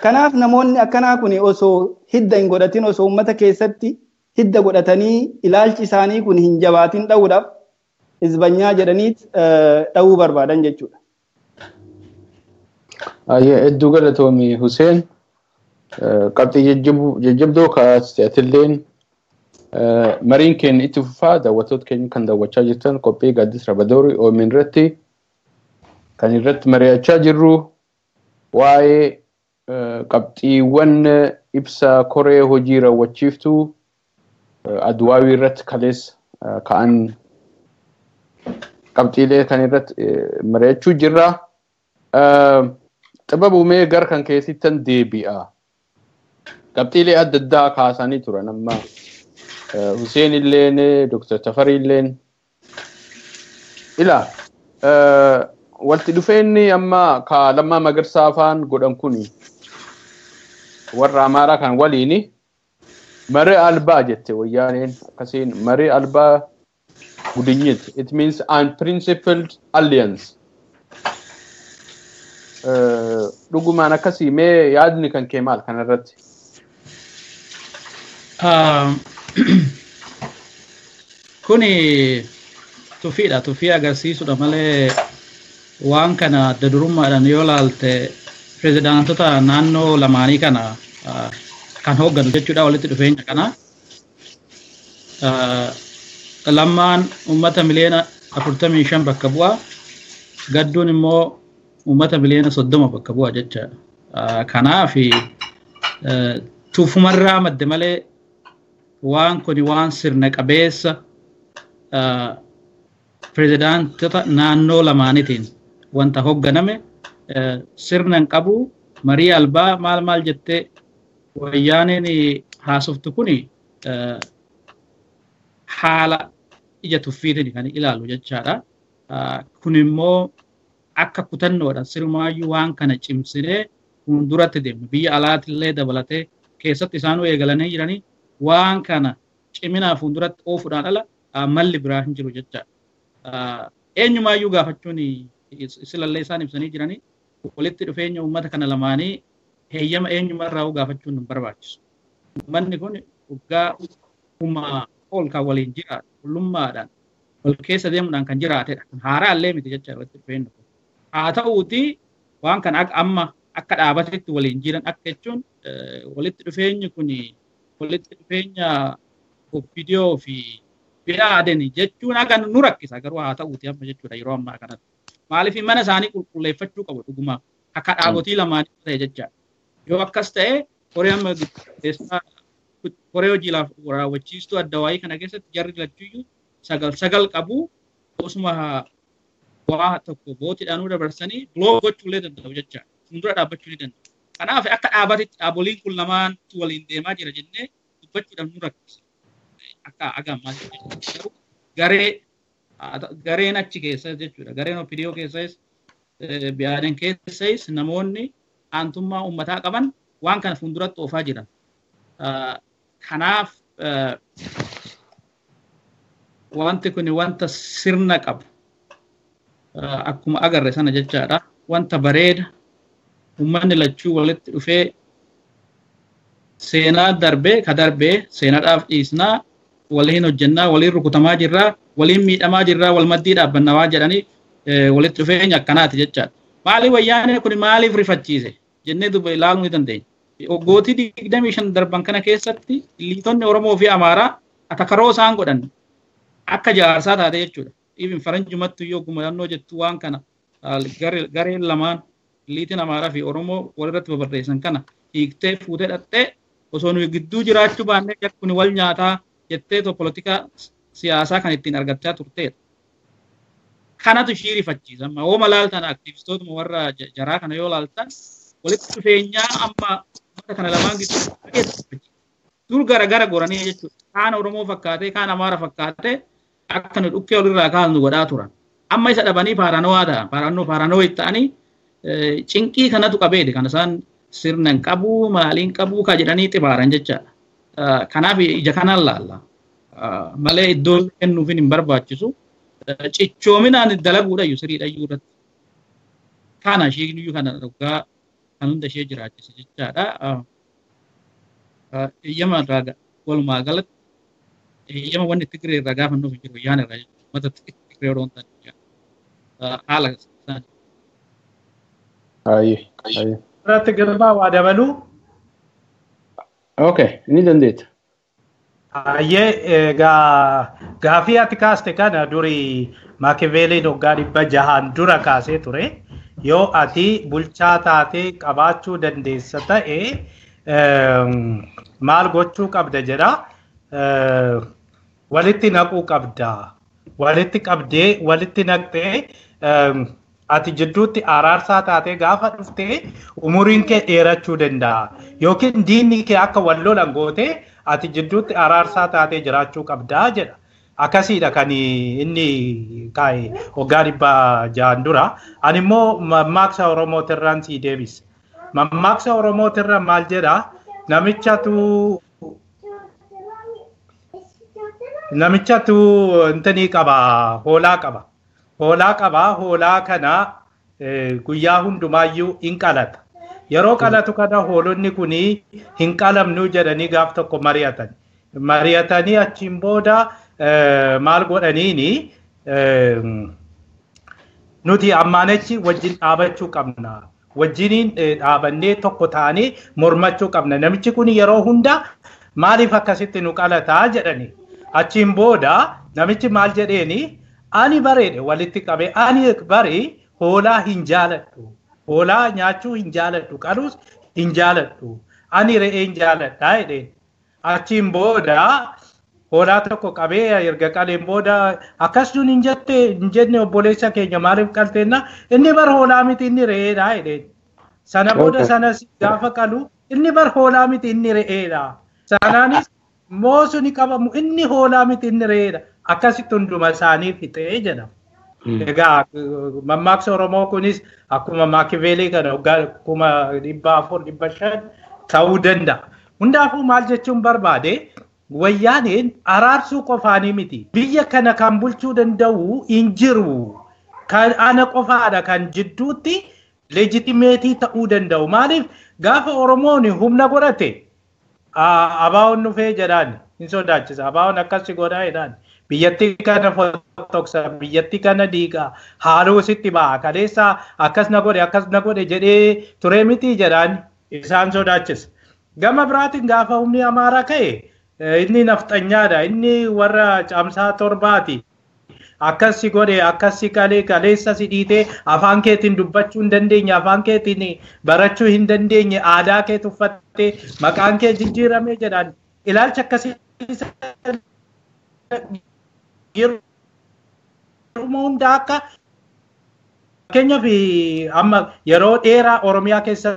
Kanaaf namoonni akkanaa kun osoo hidda hin godhatin, osoo uummata keessatti hidda godhatanii ilaalchi isaanii kun hin jabaatin dha'uudhaaf hizbanyaa jedhaniit dha'uu barbaadan jechuudha. Hedduu galatoomi, Hussein. Qabxii jajjabdoo kaasatilleen mariin keenya itti fufaa. Daawwattoota keenya kan daawwachaa jirtan qophii gaaddisa Rabadoorii OMN irratti. Kan irratti mari'achaa jirru waa'ee qabxiiwwan ibsa koree hojii raawwachiiftuu Adwaawii irratti kaleessa ka'an qabxiilee kan irratti mari'achuu jirra. Xibabumee gara kan keessattan deebi'a. Qabxiilee adda addaa kaasanii turan amma Hussein illeen Dr. Tafarii illeen ila walitti dhufeenyi amma ka Lammaa Magarsaa faan godhan kuni warra Amaaraa kan waliini maree albaa jette wayyaaneen akkasiin maree albaa gudinyit, it means unprincipled alliance. Dhugumaan akkasii mee yaadni kan kee maal kanarratti? Kuni tufiidha. Tufii agarsiisudha malee waan kana adda durummaadhaan yoo laalte pirezidaantota naannoo lamaanii kana kan hoogganu jechuudha walitti dhufeenya kana. Lammaan uummata miliyoona 45 bakka bu'a. Gadduun immoo uummata miliyoona 30 bakka bu'a jechaadha. Kanaaf tufumarraa madde malee waan kuni waan sirna qabeessa pirezidaantota naannoo lamaaniitiin wanta hoogganame sirna hin qabu. Marii albaa maal maal jettee wayyaaneen haasoftu kuni haala ija tuffiitiin kan ilaalu jechaadha. Kun immoo akka kutannoodha sirmaayyuu waan kana cimsinee fuulduratti deemnu biyya alaatillee dabalatee keessatti isaanuu eegalanii jiranii waan kana ciminaa fuulduratti oofuudhaan ala malli biraa hin jiru jechaadha. Eenyumaayyuu gaafachuun silallee isaan ibsanii jiranii walitti dhufeenya uummata kana lamaanii heeyyama eenyumarraa gaafachuun hin barbaachisu. Uummanni kun waggaa kuma ol kan waliin jiraatu qullummaadhaan wal keessa deemuudhaan kan jiraatedha. Haaraallee miti jecha walitti dhufeenyi kun. Haa ta'uutii waan kana akka amma akka dhaabatetti waliin jiran akka jechuun walitti dhufeenyi kun walitti dhufeenya OPDO fi Biyaaden jechuun akka nu rakkisa garuu haa ta'uutii amma jechuudha yeroo ammaa kanatti. Maaliif mana isaanii qulqulleeffachuu qabu dhugumaa akka dhaabotii lamaanii ta'e jechaadha. Yoo akkas ta'e koree amma keessaa koree hojii raawwachiistuu adda waayii kana keessatti jarri lachuyyuu 9 qabu osuma waa tokko bootiidhaanuu dabarsanii biloo gochuullee danda'u jechaadha. Fuuldura dhaabbachuu ni danda'u. Kanaaf akka dhaabatetti dhaaboliin kun lamaantu waliin deemaa jira jennee dubbachuudhaaf nu rakkisa. Akka aga ammaa garuu gareen achi keessa jechuudha. Gareen OPDO keessas Biyaaden keessas namoonni aantummaa uummataa qaban waan kana fuulduratti oofaa jiran. Kanaaf wanti kun wanta sirna qabu akkuma agarre sana jechaadha. Wanta bareeda uummanni lachuu walitti dhufee seenaa darbee ka darbee seenaadhaaf dhiisnaa waliin hojjennaa waliin rukutamaa jirraa waliin miidhamaa jirraa wal maddii dhaabbannaa waan jedhanii walitti dhufeenya akkanaati jechaadha. Maaliif wayyaanee kun maaliif rifachiise jennee duuba ilaaluu ni dandeenya. Waggootii 25 darban kana keessatti liitonni Oromoo fi Amaaraa atakaroo isaan godhan akka jaarsaa taate jechuudha. Even faranjumattu yoo gumannoo jettu waan kana gareen lamaan liitiin Amaaraa fi Oromoo walirratti babarreessan kana hiiktee fuutee dhattee osoo nuyi gidduu jiraachuu baannee kun wal nyaataa jettee polotikaa siyaasaa kan ittiin argachaa turteedha. Kanatu ishii rifachiisa. Amma hooma laaltan aktivistootuma warra jaraa kana yoo laaltan walitti dhufeenyaa amma uummata kana lamaan gidduu dur gara goranii jechuudha. Kaan Oromoo fakkaatee kaan Amaara fakkaatee akka nu dhukkee walirraa kaasnu godhaa turan. Amma isa dhabanii paaranowaa ta'an paaranooyit ta'anii cinqii kanatu qabeedha kan isaan sirna hin qabu maaliin qabu ka jedhanii xibaaran jechaadha. Kanaaf ija kanaan laalla. Malee iddoo kennuufin hin barbaachisu. Cichoominaan dalaguudha iyyuu siriidha iyyuu irratti. Kana isheen iyyuu kana dhugaa kan hunda ishee jiraachise jechaadha. Eeyyama irraa walumaa galatti eeyyama wanni Tigree irraa gaafannuuf hin jiru yaana irraa jechuudha. Uummata Tigree odoo hin taane haala isaanii. Ayi. Irratti Girmaa waa dabaluu. Okay, ni dandeetta. Ayyee egaa gaafii ati kaaste kana durii Maakiveeliin waggaa 600 dura kaasee ture. Yoo ati bulchaa taatee qabaachuu dandeessa ta'e maal gochuu qabda jedha. Walitti naquu qabda. Walitti qabdee walitti naqxee ati jidduutti araarsaa taatee gaafa dhuftee umuriin kee dheerachuu danda'a. Yookiin diinni kee akka wal lolan gootee ati jidduutti araarsaa taatee jiraachuu qabdaa jedha. Akkasiidha kan inni kaa'e waggaa 600 dura. Ani immoo mammaaksa Oromootirraan sii deebise. Mammaaksa Oromootirra maal jedha? Namichatu intanii qaba, hoolaa qaba. Hoolaa qaba, hoolaa kana guyyaa hundumaayyuu hin qalata. Yeroo qalatu kana hoolonni kun hin qalamnu jedhanii gaaf tokko mari'atan. Mari'atanii achiin booda maal godhaniini nuti ammaanachi wajjin dhaabachuu qabna. Wajjiniin dhaabannee tokko ta'anii mormachuu qabna. Namichi kun yeroo hunda maaliif akkasitti nu qalataa jedhani. Achiin booda namichi maal jedheeni ani bareede walitti qabee ani bari hoolaa hin jaaladhu. Hoolaa nyaachuu hin jaaladhu. Qaluus hin jaaladhu. Ani re'ee hin jaaladha jedheen. Achiin booda hoolaa tokko qabee erga qaleen booda akkas nun hin jette hin jenne obboleessa keenya maaliif qalteenna inni bar hoolaa miti inni re'eedha jedheen. Sana booda sanas gaafa qalu inni bar hoolaa miti inni re'eedha. Sanaanis moo suni qabamu inni hoolaa miti inni re'eedha. Akkasitti hunduma isaanii fixee jedhama. Egaa mammaaksa Oromoo kunis akkuma Maakiveelii kana waggaa 400,000 500 ta'uu danda'a. Hundaafuu maal jechuun barbaade wayyaaneen araarsuu qofaanii miti. Biyya kana kan bulchuu danda'u hin jiru. Kan ana qofaadha kan jidduutti leejitimeetii ta'uu danda'u. Maaliif gaafa Oromoon humna godhate abaa'oon dhufee jedhaan hin sodaachisa. Abaa'oon akkasi godhaa jedhaan. Biyyattii kana fottoksa, biyyattii kana diiga, haaloo sitti ba'a. Kaleessa akkas na godhe, akkas na godhe jedhee ture miti jedhaan isaan sodaachisa. Gama biraatiin gaafa humni Amaaraa ka'e inni nafxanyaadha, inni warra caamsaa torbaati. Akkas si godhe, akkas si qalee, kaleessa si dhiitee afaan keetiin dubbachuu hin dandeenye, afaan keetiin barachuu hin dandeenye, aadaa kee tuffattee maqaan kee jijjiirame jedhaan ilaalcha akkasii yeroo hundaa akka fakkeenyaaf amma yeroo dheeraa Oromiyaa keessa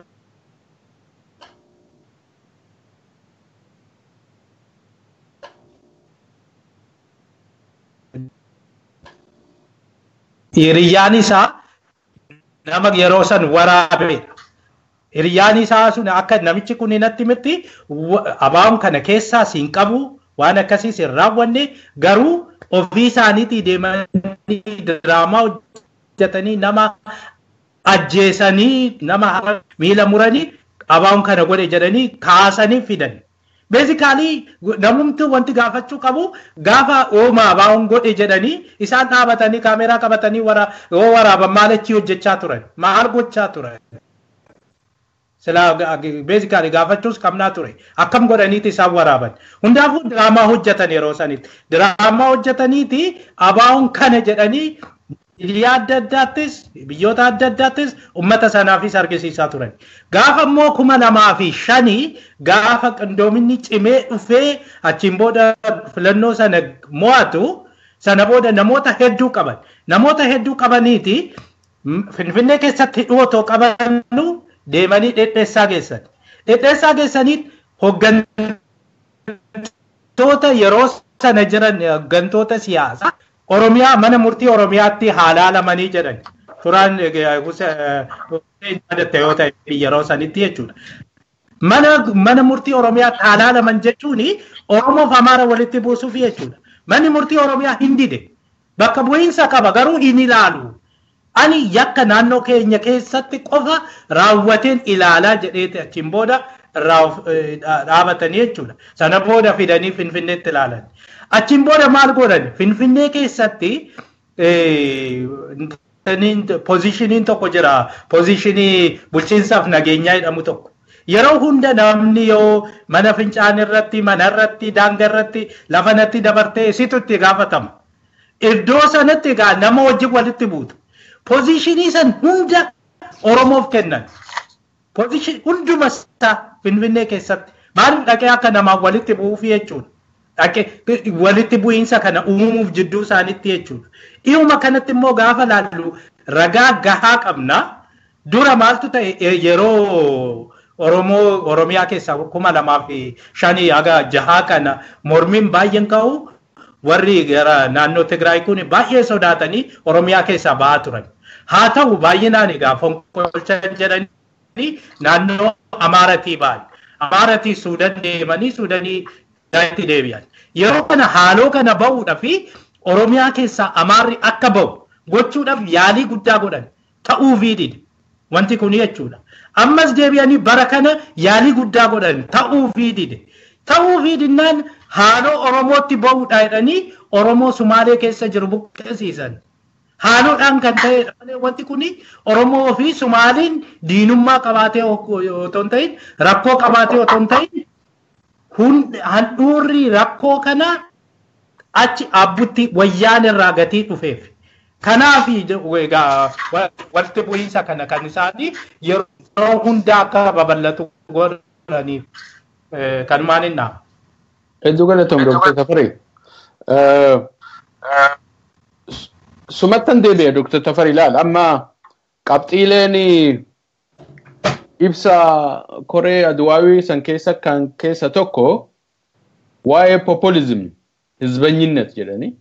hiriyyaan isaa nama yeroo san waraabedha. Hiriyyaan isaa sun akka namichi kun natti miti abaa'oon kana keessaas hin qabu waan akkasiis hin raawwanne garuu ofii isaaniitii deemanii diraamaa hojjetanii nama ajjeesanii nama miila muranii abaa'oon kana godhe jedhanii kaasanii fidan. Beezikaalii namumti wanti gaafachuu qabu gaafa ooma abaa'oon godhe jedhanii isaan dhaabatanii kaameraa qabatanii yoo waraaban maal achii hojjechaa turan maal gochaa turan. Silaa beezikaalii gaafachuus qabnaa ture. Akkam godhaniiti isaan waraaban. Hundaafuu diraamaa hojjetan yeroo sanitti. Diraamaa hojjetaniiti abaa'oon kana jedhanii biyya adda addaattis biyyoota adda addaattis uummata sanaafis argisiisaa turan. Gaafa immoo 2005 gaafa qindoominni cimee dhufee achiin booda filannoo sana mo'atu sana booda namoota hedduu qaban. Namoota hedduu qabaniiti Finfinnee keessatti hidhuu otoo qabanu deemanii dhedheessaa geessan. Dhedheessaa geessaniit hooggantoota yeroo sana jiran hooggantoota siyaasaa Oromiyaa mana murtii Oromiyaatti haalamanii jedhan. Turaan Hussein yoo ta'e yeroo sanitti jechuudha. Mana murtii Oromiyaatti haalaalaman jechuun Oromoof Amaara walitti buusuuf jechuudha. Manni murtii Oromiyaa hin dide. Bakka bu'iinsa qaba garuu hin ilaalu. Ani yakka naannoo keenya keessatti qofa raawwateen ilaalaa jedheeti achiin booda dhaabatanii jechuudha. Sana booda fidanii Finfinneetti ilaalan. Achiin booda maal godhan? Finfinnee keessatti poozishiniin tokko jira. Poozishinii bulchiinsaaf nageenyaa jedhamu tokko. Yeroo hunda namni yoo mana fincaan irratti, mana irratti, daangaa irratti, lafa natti dabartee situ itti gaafatama. Iddoo sanatti egaa nama wajjin walitti buutu. Poozishinii san hunda Oromoof kennan. Position hunduma isaa Finfinnee keessatti maaliif dhaqee akka namaan walitti bu'uuf jechuudha. Dhaqee walitti bu'iinsa kana uumuuf jidduu isaaniitti jechuudha. Dhiyuma kanatti immoo gaafa laallu ragaa gahaa qabna. Dura maaltu ta'e yeroo Oromoo Oromiyaa keessaa 2005 haga 6 kana mormiin baay'een ka'u warri gara naannoo Tigraay kun baay'ee sodaatanii Oromiyaa keessaa ba'aa turan. Haa ta'u baay'inaan egaa fonqolchan jedhanii naannoo Amaaratii ba'an. Amaaratii Suudaan deemanii Suudaanii Tigraayitti deebi'an. Yeroo kana haaloo kana ba'uudhaaf Oromiyaa keessaa Amaarri akka ba'u gochuudhaaf yaalii guddaa godhan ta'uufii dide. Wanti kun jechuudha. Ammas deebi'anii bara kana yaalii guddaa godhan ta'uufii dide. Ta'uufii dinnaan haaloo Oromootti ba'uudha jedhanii Oromoo Sumaalee keessa jiru buqqisiisan. Haaloodhaan kan ta'edha. Wanti kun Oromoo fi Sumaaliin diinummaa qabaatee otoo hin ta'in rakkoo qabaatee otoo hin ta'in handhuurri rakkoo kana achi abbutti wayyaan irraa gatii dhufeef. Kanaaf egaa walitti bu'iinsa kana kan isaanii yeroo hundaa akka babal'atu godhaniif kanumaan hin dhaabu. Hedduu galatoom Dr. Tafarii. Sumattan deebi'e Dr. Tafarii ilaal amma qabxiileen ibsa koree Aduwaawii san keessa kan keessa tokko waa'ee populism hizbanyinnet jedhanii.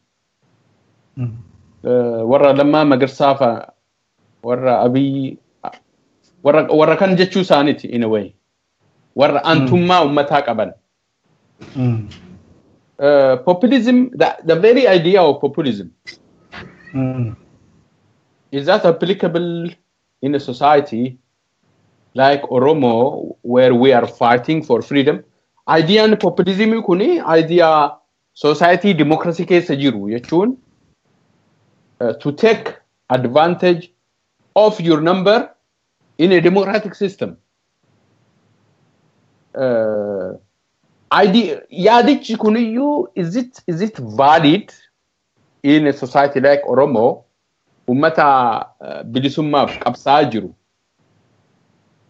Warra Lammaa Magarsaa fa'a warra Abiyyi warra kan jechuu isaaniiti in a way warra antummaa uummataa qaban. Populism, the very idea of populism, is that applicable in a society like Oromo where we are fighting for freedom? Ideaan populism kuni idea society democracy keessa jiru jechuun to take advantage of your number in a democratic system. Yaadichi kuniyyuu is it valid in a society like Oromo ummata bilisummaaf qabsaa jiru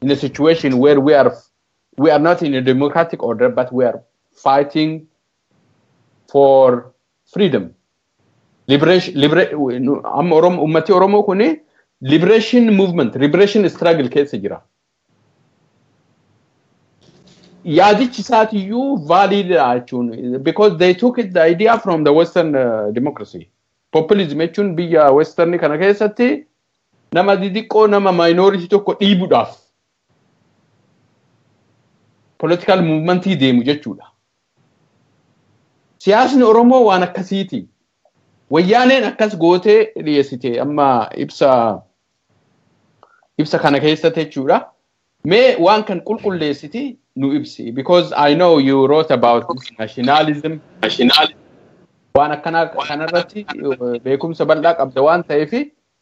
in a situation where we are not in a democratic order but we are fighting for freedom, liberation, amma Oromo ummati Oromo kuni liberation movement, liberation struggle keessa jira. Yaadichi isaatiyyuu valid jechuun because they took it the idea from the western democracy. Populism jechuun biyya western kana keessatti nama xixiqqoo nama minority tokko dhiibuudhaaf political movementii deemu jechuudha. Siyaasni Oromoo waan akkasiiti. Wayyaaneen akkas gootee dhiyeessite amma ibsa kana keessatti jechuudha. Mee waan kan qulqulleessiti nu ibsi because I know you wrote about nationalism. Waan akkana kanarratti beekumsa bal'aa qabda waan ta'eef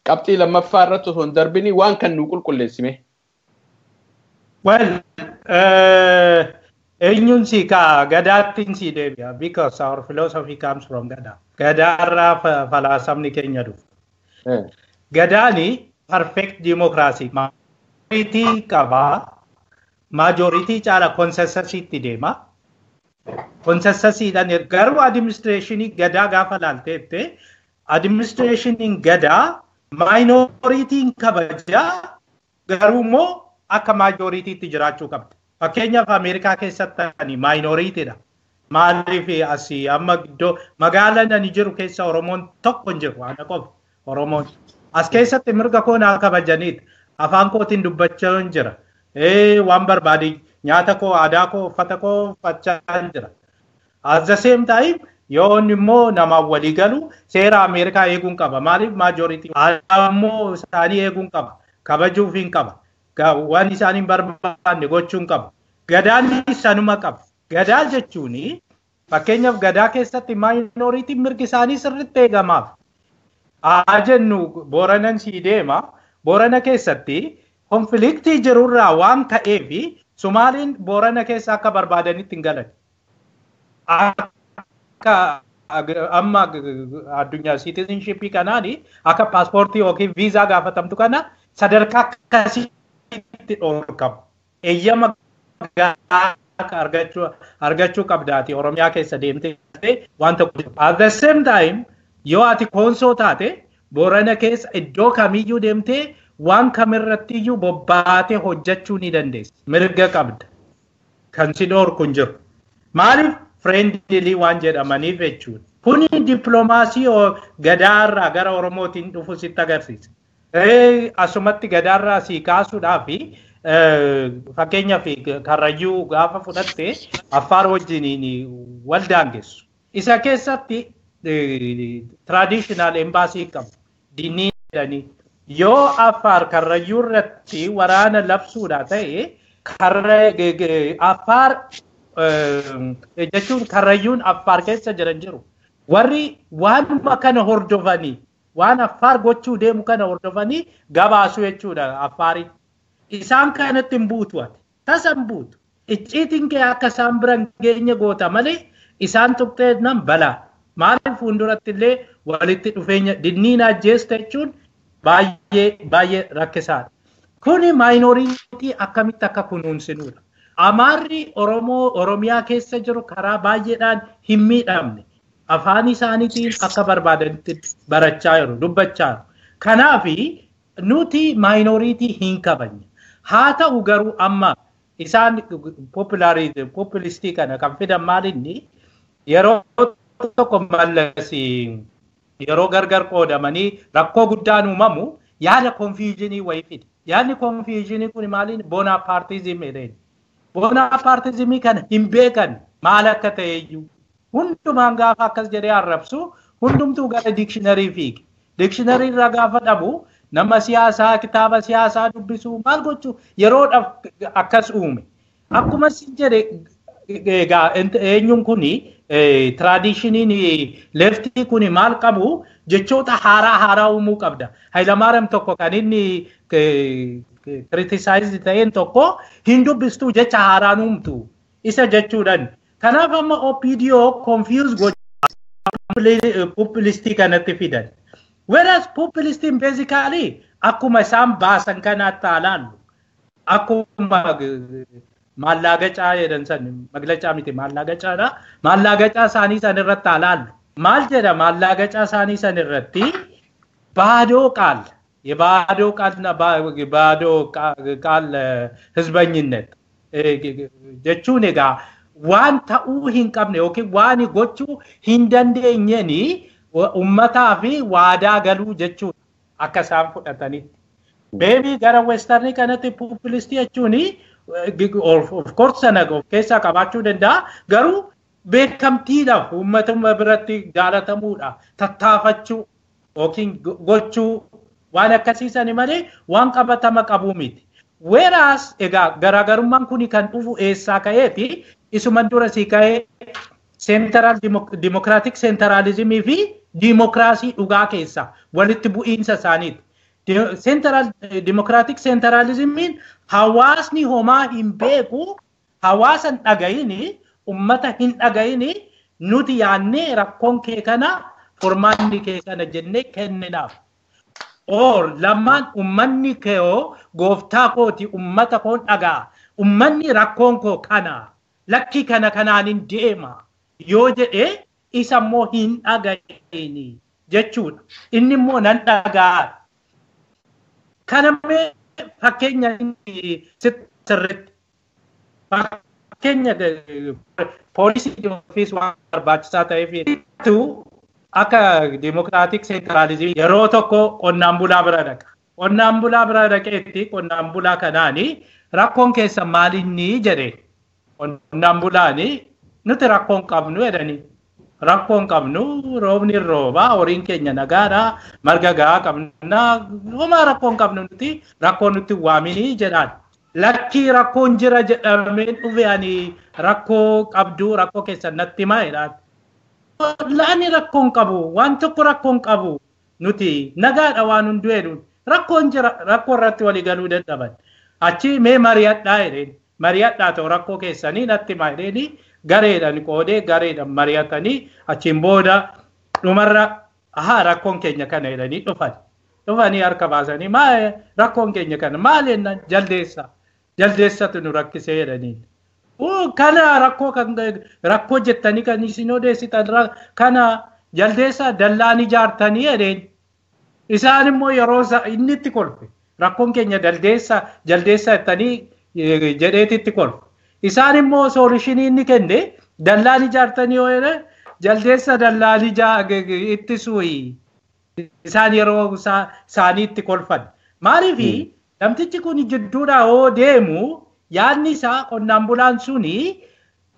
qabxii lammaffaa irratti osoo hin darbini waan kan nu qulqulleessime. Well, eenyuun si kaa gadaattiin si deebi'a because our philosophy comes from Gadaa. Gadaarraa falaasamni keenya dhufu. Gadaani perfect democracy. Majority qabaa. Majority caala consensusitti deema. Consensusiidhaan garuu administrationii gadaa gaafa laalteette administrationiin gadaa minoritiin kabajaa garuu immoo akka majoritiitti jiraachuu qabdi. Fakkeenyaaf Ameerikaa keessatti ani minoritiidha. Maaliif asii amma iddoo magaalaan ani jiru keessa Oromoon tokko hin jiru ana qofa Oromoon. As keessatti mirga koo naa kabajaniidha. Afaan kootiin dubbachaa hin jira. Waan barbaade nyaata koo, aadaa koo, uffata koo uffachaa hin jira. At the same time yoo inni immoo namaan walii galu seera Ameerikaa eeguun qaba. Maaliif maajoritii aadaa immoo isaanii eeguun qaba. Kabajuuf hin qaba. Waan isaan hin barbaanne gochuun qaba. Gadaan sanuma qaba. Gadaa jechuun fakkeenyaaf gadaa keessatti maayinooritiin mirgi isaanii sirriitti eegamaaf. Haa jennu Booranan sii deema. Boorana keessatti konfliktii jirurraa waan ka'eef Somaaliin Boorana keessa akka barbaadanitti hin galan. Akka amma addunyaa citizenshipii kanaani akka paaspoortii yookiin viizaa gaafatamtu kana Sadarkaa akkasiitti dhorkamu. Eeyyama argachuu qabdaati Oromiyaa keessa deemtee waan tokko. At the same time yoo ati Koonsoo taate Boorana keessa iddoo kamiyyuu deemtee waan kamirrattiyyuu bobbaatee hojjechuu ni dandeessa. Mirga qabda. Kan si dhorku hin jiru. Maaliif friendly waan jedhamaniif jechuudha. Kuni dippiloomaasii gadaarraa gara Oromootiin dhufu sitti agarsiisa. Asumatti gadaarraa sii kaasuudhaaf fakkeenyaaf Karrayyuu gaafa fudhatte Affaar wajjiniin wal daangessu. Isa keessatti traditional embassy qabu. Dinnii jedhanii. Yoo Affaar Karrayyuu irratti waraana labsuudha ta'e Affaar jechuun Karrayyuun Affaar keessa jiran jiru. Warri waanuma kana hordofanii waan Affaar gochuu deemu kana hordofanii gabaasu jechuudha Affaariin. Isaan kanatti hin buutu ati. Tasa hin buutu. Icciitiin kee akka isaan bira hin geenye goota malee isaan tuqxee nan balaa. Maaliif fuulduratti illee walitti dhufeenya dinniin ajjeesta jechuun baay'ee baay'ee rakkisaadha. Kuni maayinooriitii akkamitti akka kunuunsinuudha. Amaarri Oromoo Oromiyaa keessa jiru karaa baay'eedhaan hin miidhamne. Afaan isaaniitiin akka barbaadanitti barachaa jiru, dubbachaa jiru. Kanaafi nuti maayinooriitii hin kabajne. Haa ta'u garuu amma isaan populistii kana kan fidan maalinni yeroo tokko Mallas yeroo gargar qoodamanii rakkoo guddaan uumamu yaada konfiyuuzinii wayii fide. Yaadni konfiyuuzinii kun maaliin boonapaartizimii jedheen. Boonapaartizimii kana hin beekan maal akka ta'e iyyuu. Hundumaan gaafa akkas jedhee arrabsu hundumtuu gara diikshinarii fiige. Diikshinarii irraa gaafa dhabu nama siyaasaa kitaaba siyaasaa dubbisuu maal gochuu yeroodhaaf akkas uume. Akkuma sin jedhe egaa eenyuun kuni tiraadishiniin leeftii kuni maal qabu jechoota haaraa haaraa uumuu qabda. Hayilamaariyaam tokko kan inni kiritisaayiz ta'een tokko hin dubbistuu jecha haaraan uumtu isa jechuudhaan. Kanaaf amma OPDO confuse gochuu populistii kanatti fidan. Whereas populistiin basically akkuma isaan baasan kanaatti ilaallu. Akkuma mallaagacaa jedhan san maglacaa miti mallaagacaadha. Mallaagacaa isaanii san irratti ilaallu. Maal jedha mallaagacaa isaanii san irratti baadoo qaal የባዶ ቃልና ባዶ ቃል ህዝበኝነት jechuun egaa waan ta'uu hin qabne yookiin waan gochuu hin dandeenyeen uummataa fi waadaa galuu jechuudha akka isaan fudhatanitti. Beebii gara westernii kanatti populistii jechuun of course sana of keessaa qabaachuu danda'a garuu beekamtiidhaaf uummatuma biratti jaalatamuudha tattaafachuu yookiin gochuu waan akkasiisani malee waan qabatama qabuu miti. Whereas egaa garaagarummaan kun kan dhufu eessaa ka'eeti isuman dura sii ka'ee seentaraal dimokiraatik seentaraalizimii fi dimokiraasii dhugaa keessa walitti bu'iinsa isaaniiti. Seentaraal dimokiraatik seentaraalizimiin hawaasni homaa hin beeku hawaasa hin dhagayini ummata hin dhagayini nuti yaannee rakkoon kee kana furmaanni kee kana jennee kenninaaf. Or lamaan ummanni koo gooftaa kooti ummata koon dhagaa ummanni rakkoon koo kana lakki kana kanaan hin deema yoo jedhee isa immoo hin dhagayini jechuudha. Inni immoo nan dhagaa. Kana mee fakkeenya sirriitti fakkeenya poolisii ofiis waan barbaachisaa ta'eef akka dimokiraatik seentiraalizimii yeroo tokko qonnaan bulaa bira dhaqa. Qonnaan bulaa bira dhaqeetti qonnaan bulaa kanaani rakkoon keessa maalinni jedhe. Qonnaan bulaani nuti rakkoon qabnu jedhani. Rakkoon qabnu roobni roobaa horiin keenya nagaadha marga gahaa qabna homaa rakkoon qabnu nuti rakkoon nuti waaminii jedhaan. Lakkii rakkoon jira jedhamee dhufe ani rakkoo qabdu rakkoo keessa natti himaa jedhaan. Laani rakkoon qabu waan tokko rakkoon qabu nuti nagaadha waan hunduu jedhuun rakkoon jira rakkoo irratti walii galuu dadhaban. Achi mee mari'adhaa jedheen mari'adhaa ta'u rakkoo keessanii natti himaa jedheeni gareedhaan qoodee gareedhaan mari'atanii achiin booda dhumarra ahaa rakkoon keenya kana jedhanii dhufan. Dhufanii harka baasanii maal rakkoon keenya kana maal jennaan jaldeessa. Jaldeessatu nu rakkisee jedhaniin. Kana rakkoo kan rakkoo jettanii kan isin odeessitan kana jaldeessa dallaan ijaartanii jedheen. Isaan immoo yeroo inni itti kolfe rakkoon keenya jaldeessa jaldeessa jettanii jedheeti itti kolfe. Isaan immoo soolishinii inni kenne dallaan ijaartanii yoo jedhe jaldeessa dallaan ittisuuyi. Isaan yeroo isaanii itti kolfan. Maaliif namtichi kun jidduudhaa yoo deemu yaadni isaa qonnaan bulaan suni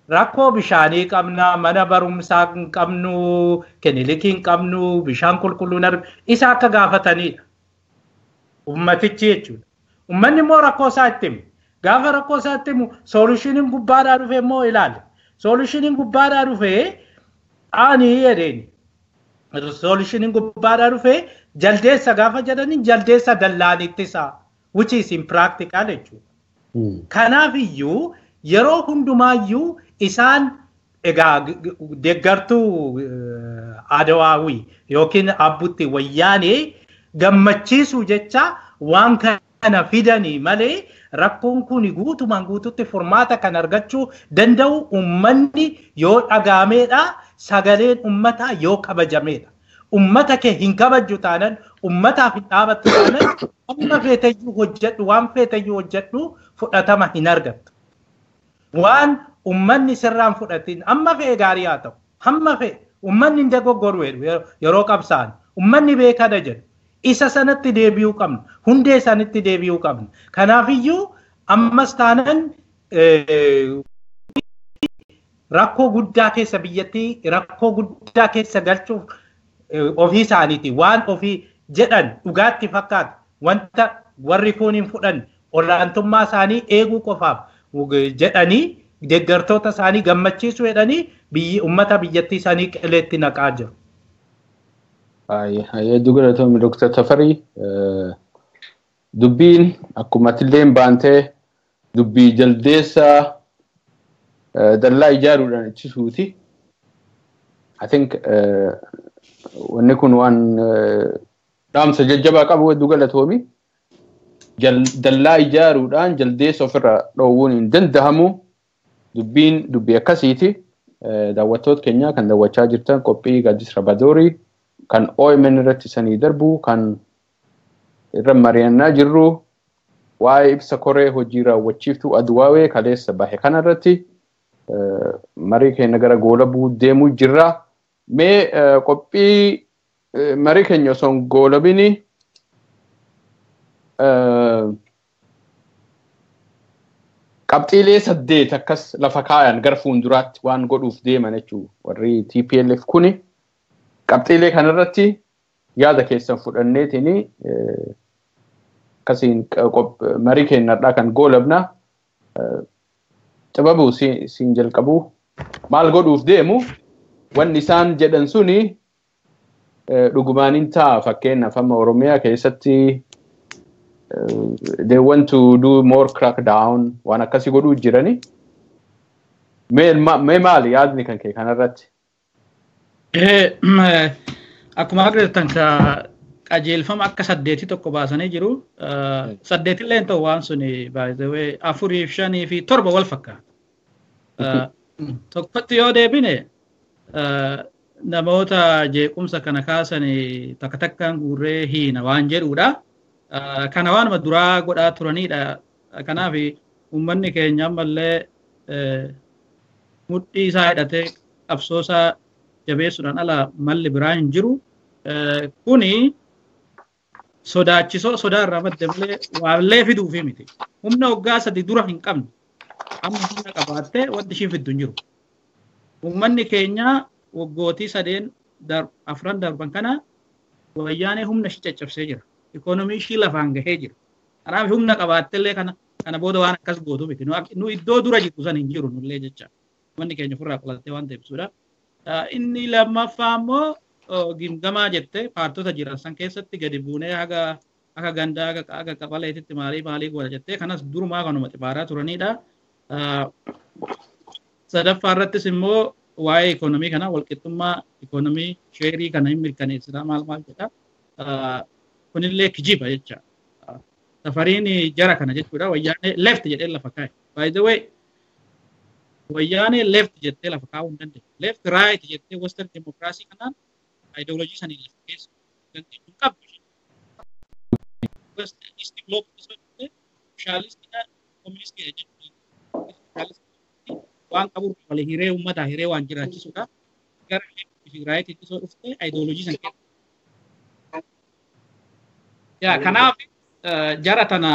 rakkoo bishaanii qabna, mana barumsaa hin qabnu, kilinikii hin qabnu, bishaan qulqulluun isa akka gaafatanidha. Ummatichi jechuudha. Uummanni immoo rakkoo isaa itti himu. Gaafa rakkoo isaa itti himu soolishiniin gubbaadhaa dhufe immoo ilaali. Soolishiniin gubbaadhaa dhufe ani jedheen. Soolishiniin gubbaadhaa dhufe jaldeessa gaafa jedhaniin jaldeessa dallaan ittisaa which is impractical jechuudha. Kanaaf iyyuu yeroo hundumaayyuu isaan egaa deeggartuu Adawaawii yookiin Abbutti Wayyaanee gammachiisuu jecha waan kana fidanii malee rakkoon kun guutumaan guututti furmaata kan argachuu danda'u uummanni yoo dhagaameedha sagaleen uummataa yoo kabajameedha. Uummata kee hin kabajju taanan uummataaf hin dhaabattu taanan amma feeteyyuu hojjedhu waan feeteyyuu hojjedhu fudhatama hin argattu. Waan uummanni sirraan fudhatin amma fe'e gaarii haa ta'u hamma fe'e uummanni hin dogoggoru yeroo qabsa'an uummanni beekadha jedhu. Isa sanatti deebi'uu qabna. Hundee sanatti deebi'uu qabna. Kanaafiyyuu ammas taanan rakkoo guddaa keessa biyyattii rakkoo guddaa keessa galchuuf ofii isaaniiti waan ofii jedhan dhugaatti fakkaatu wanta warri kun hin fudhan olaantummaa isaanii eeguu qofaaf jedhanii deeggartoota isaanii gammachiisuu jedhanii uummata biyyattii isaanii qileetti naqaa jiru. Hedduu galatoomi Dr. Tafarii. Dubbiin akkuma atillee baantee dubbii jaldeessa dallaa ijaaruudhaan ittisuuti. I think wanni kun waan dhaamsa jajjabaa qabu hedduu galatoomi. Dallaa ijaaruudhaan jaldeessa ofirraa dhoowwuun hin danda'amu. Dubbiin dubbii akkasiiti. Daawwattoota keenya kan daawwachaa jirtan qophii gaaddisa Rabadoorii kan OMN irratti sanii darbu kan irra mari'annaa jirru waa'ee ibsa koree hojii raawwachiiftuu Adwaawee kaleessa bahe kanarratti marii keenya gara goolabuu deemuu jirra. Mee qophii marii keenya osoo hin goolabini qabxiilee 8 akkas lafa kaayan gara fuulduraatti waan godhuuf deeman jechuudha warri TPLF kuni. Qabxiilee kanarratti yaada keessan fudhanneetiin akkasiin marii keenyarraa kan goolabna. Xibabuu siin jalqabu maal godhuuf deemu wanni isaan jedhan suni dhugumaan hin ta'a fakkeenyaaf amma Oromiyaa keessatti they want to do more crackdown waan akkasii godhuu jirani. Mee maali yaadni kan kee kanarratti? Akkuma agartan qajeelfama akka 8 tokko baasanii jiru. 8 illee ta'u waan suni by the way 4 fi 5 fi 7 wal fakkaata. Tokkotti yoo deebine namoota jeequmsa kana kaasan takka takkaan guurree hiina waan jedhudha. Kana waanuma duraa godhaa turanidha. Kanaaf uummanni keenya ammallee mudhii isaa hidhatee qabsoo isaa jabeessuudhaan ala malli biraa hin jiru. Kuni sodaachisoo sodaa irraa madde malee waallee fiduufi miti. Humna waggaa 3 dura hin qabne. Amma humna qabaattee wanti ishiin fiddu hin jiru. Uummanni keenya waggootii 3 4 darban kana wayyaanee humna ishii caccabsee jira. Ikoonomii ishii lafaan gahee jira. Kanaaf humna qabaattellee kana booda waan akkas gootu miti. Nu iddoo dura jirtu san hin jiru nullee jecha. Uummanni keenya ofirraa qolattee waan deebisuudha. Inni lammaffaa immoo gimgamaa jette paartota jiran san keessatti gadi buunee haga akka gandaa akka qabaleetitti maalii maalii godha jettee kanas durumaa kanuma xibaaraa turanidha. Sadaffaa irrattis immoo waa'ee ikoonomii kana walqixxummaa ikoonomii sheerii kana hin mirkaneessina maal maal jedha. Kunillee kijiba jecha. Safariin jara kana jechuudha. Wayyaanee left jedhee lafa kaa'e. By the way, wayyaanee left jettee lafa kaa'uu hin dandeenye. Left right jettee western democracy kanaan ideology sanii lafa keessa dandeenyu qabdu. West East Bloc socialist communist jechuudha. Waan qabu wal hiree uummataa hiree waan jiraachisuudha. Gara left fi right itti soo dhufte ideology san keessa. Yaa kanaaf jara tana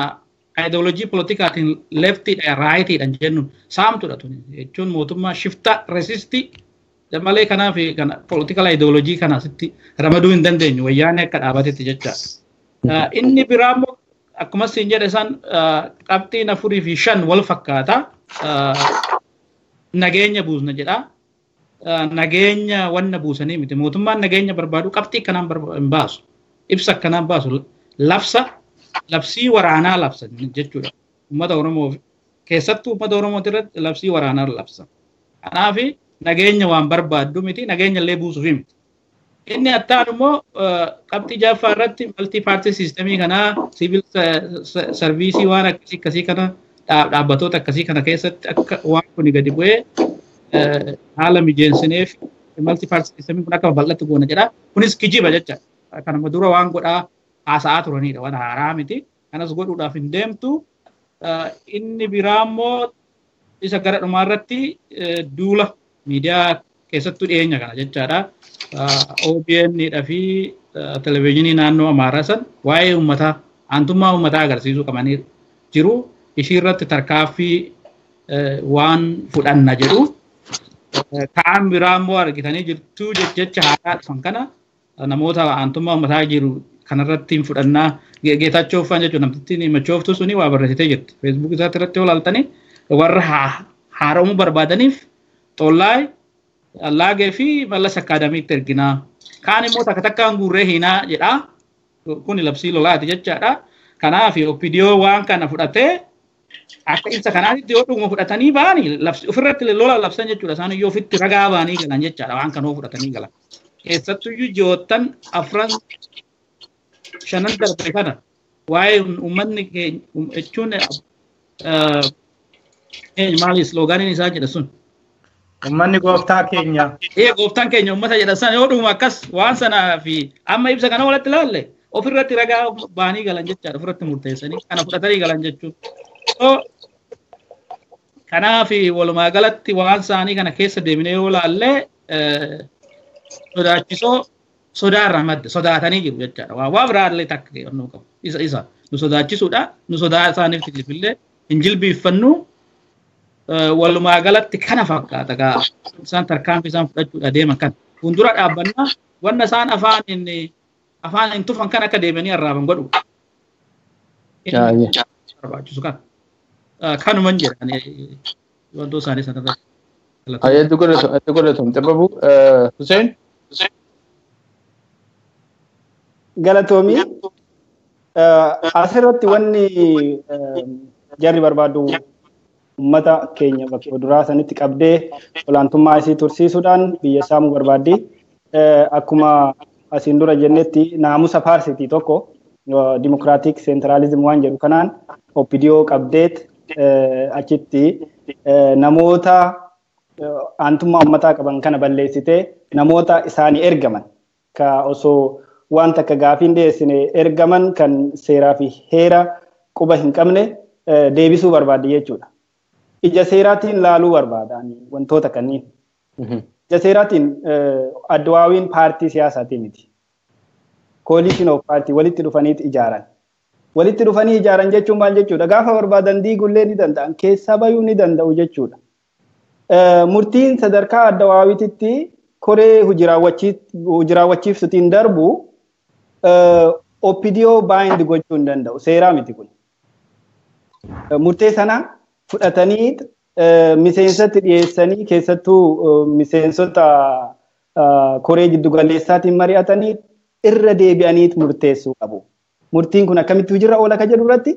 ideology politikaatiin leftiidha rightiidha jennuun saamtudha tuni jechuun mootummaa shifta resisti malee kanaaf kana political ideology kana asitti ramaduu hin dandeenyu wayyaanee akka dhaabatetti jecha. Inni biraa immoo akkuma siin jedhe san qabxiin 4 fi 5 wal fakkaata. Nageenya buusna jedha. Nageenya wanna buusanii miti. Mootummaan nageenya barbaadu qabxii akkanaan hin baasu. Ibsa akkanaan baasu. Labsa labsii waraanaa labsa jechuudha. Uummata Oromoo keessattuu uummata Oromoo irratti labsii waraanaa labsa. Kanaaf nageenya waan barbaaddu miti nageenya illee buusuuf miti. Inni attaan immoo qabxii 6ffaa irratti maltii paartii siistemii kanaa siivil sarviisii waan akkasii akkasii kana dhaabbatoota akkasii kana keessatti akka waan kuni gadi bu'ee haala mijeensineef maltii paartii siistemii kun akka babal'atu goona jedha. Kunis kijiba jecha. Kanuma dura waan godhaa haasa'aa turanidha waan haaraa miti. Kanas godhuudhaaf hin deemtu. Inni biraa immoo isa gara dhumaa irratti duula miidiyaa keessattuu dhiyeenya kana jechaadha. OBN dha fi televezyiinii naannoo Amaaraa san waa'ee uummataa aantummaa uummataa agarsiisuu qabanii jiru. Ishii irratti tarkaaffii waan fudhanna jedhu. Kaan biraa immoo argitanii jirtu jecha haaraa dhufan kana namoota aantummaa uummataa jiru kanarratti hin fudhannaa. Geetachoo uffan jechuun namtittiin machooftu suni waa barreessitee jirti. Facebook isaatti irratti yoo ilaaltanii warra haaromuu barbaadaniif Xollaay Allaagee fi Mallas Akaadaamiitti erginaa. Kaan immoo takka takkaan guurree hiinaa jedhaa. Kun labsii lolaati jechaadha. Kanaaf OPDO waan kana fudhatee akka ibsa kanaatti yoo dhuguma fudhatanii ba'anii ofirratti lola labsan jechuudha. Isaan iyyuu ofitti ragaa ba'anii galan jechaadha. Waan kana fudhatanii galan. Keessattuyyuu ji'oottan 4 5 darbe kana waa'ee uummanni keenya jechuun maali sloogaaniin isaa jedha sun. Uummanni gooftaa keenya. Gooftaan keenya uummata jedha san yoo dhuguma akkas waan sanaa fi amma ibsa kana walitti ilaalle ofirratti ragaa ba'anii galan jechaadha. Ofirratti murteessanii kana fudhatanii galan jechuudha. So kanaaf walumaa galatti waan isaanii kana keessa deemnee yoo ilaalle sodaachisoo sodaarraa madda sodaatanii jiru jechaadha. Waa biraallee takka nu qabu. Isa nu sodaachisuudha. Nu sodaa isaaniif illee hin jilbiiffannu. Walumaa galatti kana fakkaata gaa isaan tarkaanfii isaan fudhachuudha deeman kan fuuldura dhaabbannaa wanna isaan afaan hin tufan kan akka deemanii arraaban godhu. Barbaachisu kan kanuman jedhan wantoota isaanii sanarratti. Hedduu godhatu Xababu Hussein. Galatoomii asirratti wanni jarri barbaadu uummata keenya bakka duraa sanitti qabdee olaantummaa isii tursiisuudhaan biyya saamuu barbaaddi. Akkuma asiin dura jennetti naamusa paarsitii tokko dimokiraatik seentiraalizim waan jedhu kanaan OPDO qabdeet achitti namoota aantummaa uummataa qaban kana balleessitee namoota isaanii ergaman ka osoo waan takka gaafiin dhiyeessine ergaman kan seeraa fi heera quba hin qabne deebisuu barbaaddi jechuudha. Ija seeraatiin laaluu barbaadan wantoota kanneen. Ija seeraatiin addawaawiin paartii siyaasaatii miti. Coalition of party walitti dhufaniit ijaaran. Walitti dhufanii ijaaran jechuun maal jechuudha? Gaafa barbaadan diigullee ni danda'an, keessaa bayuu ni danda'u jechuudha. Murtiin sadarkaa addawaawiititti koree hojiraawwachiifsutiin darbu OPDO bind gochuu hin danda'u. Seeraa miti kun. Murtee sana fudhatanii miseensatti dhiyeessanii keessattuu miseensota koree jiddugaleessaatiin mari'atanii irra deebi'anii murteessuu qabu. Murtiin kun akkamitti hojiirra oola ka jedhu irratti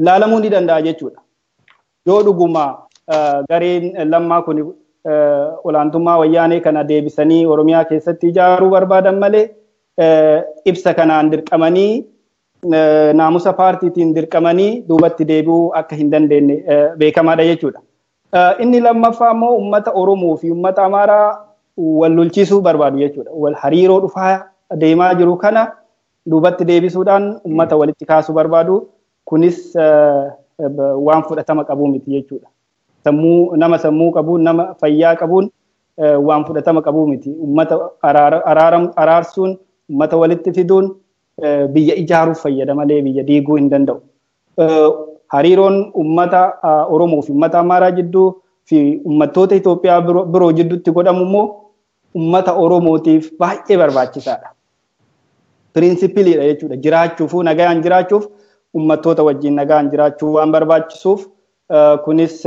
laalamuu ni danda'a jechuudha. Yoo dhuguma gareen lammaa kun olaantummaa wayyaanee kana deebisanii Oromiyaa keessatti ijaaruu barbaadan malee Ibsa kanaan dirqamanii naamusa paartiitiin dirqamanii duubatti deebi'uu akka hin dandeenye beekamaadha jechuudha. Inni lammaffaa immoo uummata Oromoo fi uummata Amaaraa wal lolchiisuu barbaadu jechuudha. Wal hariiroo dhufaa deemaa jiru kana duubatti deebisuudhaan uummata walitti kaasuu barbaadu. Kunis waan fudhatama qabu miti jechuudha. Sammuu nama sammuu qabuun nama fayyaa qabuun waan fudhatama qabu miti. Uummata araarsuun uummata walitti fiduun biyya ijaaruuf fayyada malee biyya diiguu hin danda'u. Hariiroon uummata Oromoo fi uummata Amaaraa jidduu fi uummattoota Itoophiyaa biroo jidduutti godhamu immoo uummata Oromootiif baay'ee barbaachisaadha. Pirinsipiliidha jechuudha. Jiraachuufuu nagaan jiraachuuf uummattoota wajjin nagaan jiraachuu waan barbaachisuuf kunis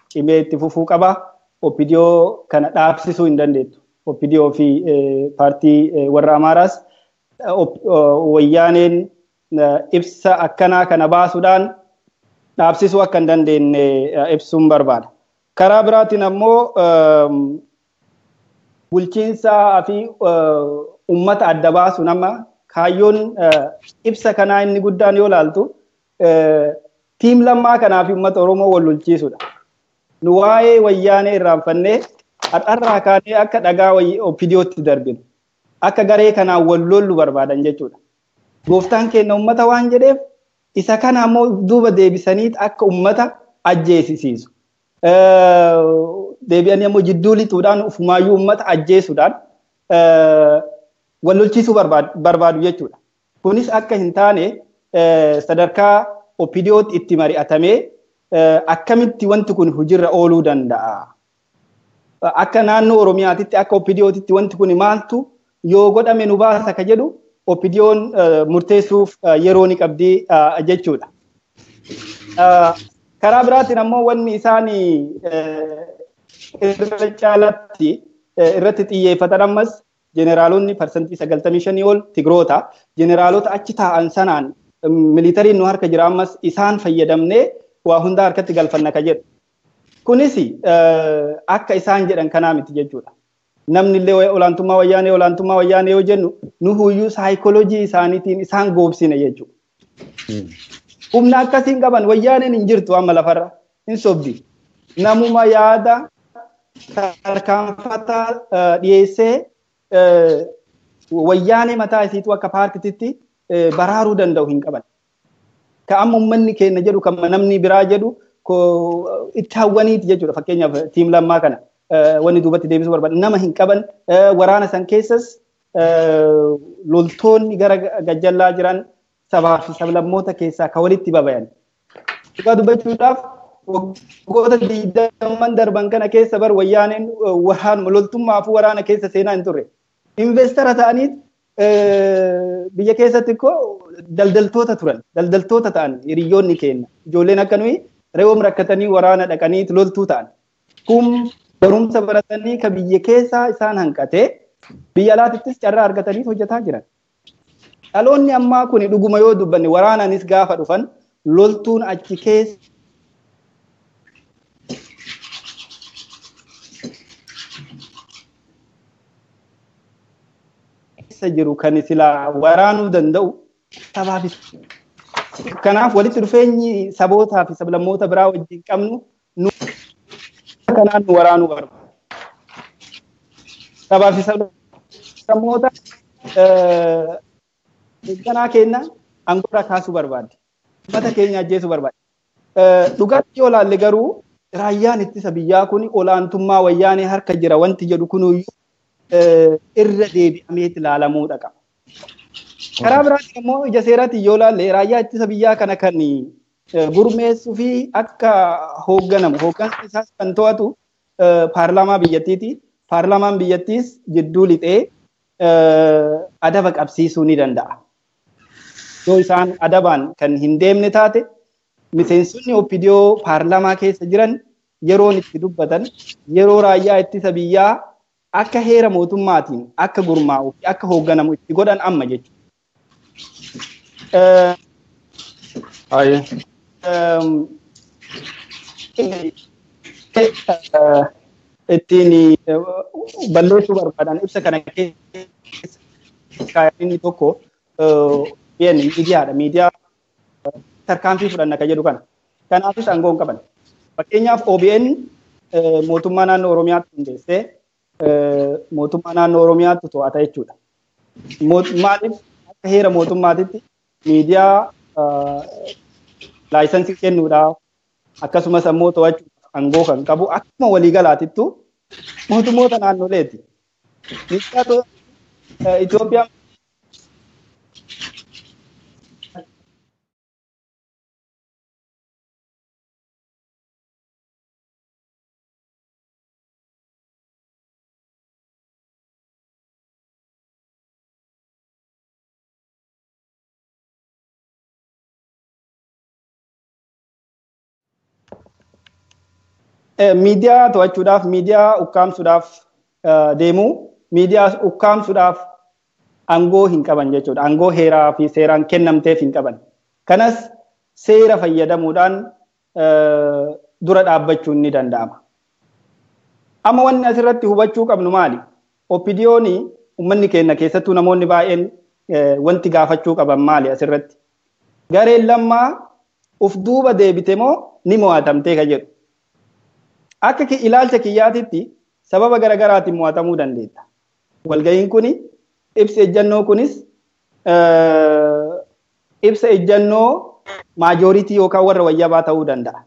cimee itti fufuu qaba. OPDO kana dhaabsisuu hin dandeettu. OPDO fi paartii warra Amaaraas wayyaaneen ibsa akkanaa kana baasuudhaan dhaabsisuu akka hin dandeenye ibsuun barbaada. Karaa biraatiin ammoo bulchiinsaa fi uummata adda baasuun amma kaayyoon ibsa kanaa inni guddaan yoo ilaaltu tiim lammaa kanaa fi uummata Oromoo wal lolchiisuudha. Nu waa'ee wayyaanee irraanfannee har'arraa kaanee akka dhagaa OPDOtti darbinu akka garee kanaan wal lollu barbaadan jechuudha. Gooftaan keenya uummata waan jedheef isa kana ammoo duuba deebisanii akka uummata ajjeesisiisu. Deebi'anii ammoo jidduu lixuudhaan ofumaayyuu uummata ajjeesuudhaan wal lolchiisuu barbaadu jechuudha. Kunis akka hin taane sadarkaa OPDOtti itti mari'atamee akkamitti wanti kun hojiirra ooluu danda'a. Akka naannoo Oromiyaatitti akka OPDOtitti wanti kun maaltu yoo godhame nu baasa ka jedhu OPDOn murteessuuf yeroo ni qabdi jechuudha. Karaa biraatiin ammoo wanni isaan irra caalatti irratti xiyyeeffatan ammas jeneraalonni 95% ol Tigroota. Jeneraalota achi taa'an sanaan militariin nu harka jira ammas isaan fayyadamnee waa hunda harkatti galfanna ka jedhu. Kunis akka isaan jedhan kanaa miti jechuudha. Namni illee olaantummaa wayyaanee yoo jennu nu huyyuu saayikooloojii isaaniitiin isaan goobsine jechuudha. Humna akkasiin qaban wayyaaneen hin jirtu amma lafarra hin sobdi. Namuma yaada tarkaanfataa dhiyeessee wayyaanee mataa isiitu akka paartiitti baraaruu danda'u hin qaban. Ka amma uummanni keenya jedhu kan namni biraa jedhu itti hawwaniiti jechuudha. Fakkeenyaaf tiim lammaa kana wanni duubatti deebisuu barbaadu nama hin qaban waraana san keessas loltoonni gara gajjallaa jiran sabaa fi sablammoota keessaa ka walitti babayan. Dhugaa dubbachuudhaaf waggoota 20 darban kana keessa bar wayyaaneen waraanuma loltummaa fi waraana keessa seenaa hin turre. Investara ta'aniit biyya keessatti koo daldaltoota turan, daldaltoota ta'an hiriyoonni keenya. Ijoolleen akka nuyi reewoom rakkatanii waraana dhaqanii loltuu ta'an. Kun barumsa baratanii ka biyya keessaa isaan hanqatee biyya alaatittis carraa argatanii hojjetaa jiran. Dhaloonni ammaa kun dhuguma yoo dubbanne waraanaanis gaafa dhufan loltuun achi keessa jiru kan silaa waraanuu danda'u sabaaf. Kanaaf walitti dhufeenyi sabootaa fi sablammoota biraa wajjin qabnu nu kanaan nu waraanuu barbaada. Sabaa fi sablammoota hoogganaa keenya aangoorraa kaasuu barbaadde. Uummata keenya ajjeesuu barbaadde. Dhugaatti yoo ilaalle garuu raayyaan ittisa biyyaa kun olaantummaa wayyaanee harka jira wanti jedhu kunuyyuu irra deebi'amee ilaalamuu qaba. Karaa biraatiin immoo ija seeraatiin yoo ilaalle raayyaa ittisa biyyaa kana kan gurmeessuu fi akka hoogganamu hooggansa isaas kan to'atu paarlaamaa biyyattiiti. Paarlaamaan biyyattiis jidduu lixee adaba qabsiisuu ni danda'a. Yoo isaan adabaan kan hin deemne taate miseensonni OPDO paarlaamaa keessa jiran yeroon itti dubbatan yeroo raayyaa ittisa biyyaa akka heera mootummaatiin akka gurmaa'u fi akka hoogganamu itti godhan amma jechuudha. Ittiin balleessuu barbaadan ibsa kana keessa Inni tokko miidiyaadha. Miidiyaa tarkaanfii fudhanna kan jedhu kana. Kanaafis aangoo hin qaban. Fakkeenyaaf OBN mootummaa naannoo Oromiyaatti hundeessee mootummaa naannoo Oromiyaatti to'ata jechuudha. Maaliif akka heera mootummaatitti miidiyaa laayisansii kennuudhaaf akkasumas ammoo to'achuudhaaf aangoo kan qabu akkuma waliigalaatittu mootummoota naannoleeti. Miidiyaa Itoophiyaan miidiyaa to'achuudhaaf, miidiyaa ukkaamsuudhaaf deemuu, miidiyaa ukkaamsuudhaaf aangoo hin qaban jechuudha. Aangoo heeraa fi seeraan kennamteef hin qaban. Kanas seera fayyadamuudhaan dura dhaabbachuun ni danda'ama. Amma wanni asirratti hubachuu qabnu maali? OPDO'n uummanni keenya keessattuu namoonni baay'een wanti gaafachuu qaban maali asirratti? Gareen Lammaa uf duuba deebite moo ni mo'atamtee ka jedhu. Akka ilaalcha kiyyaatitti sababa garaagaraatiin mo'atamuu dandeetta. Walga'iin kuni ibsa ejjannoo kunis ibsa ejjannoo maajooritii yookaan warra wayyabaa ta'uu danda'a.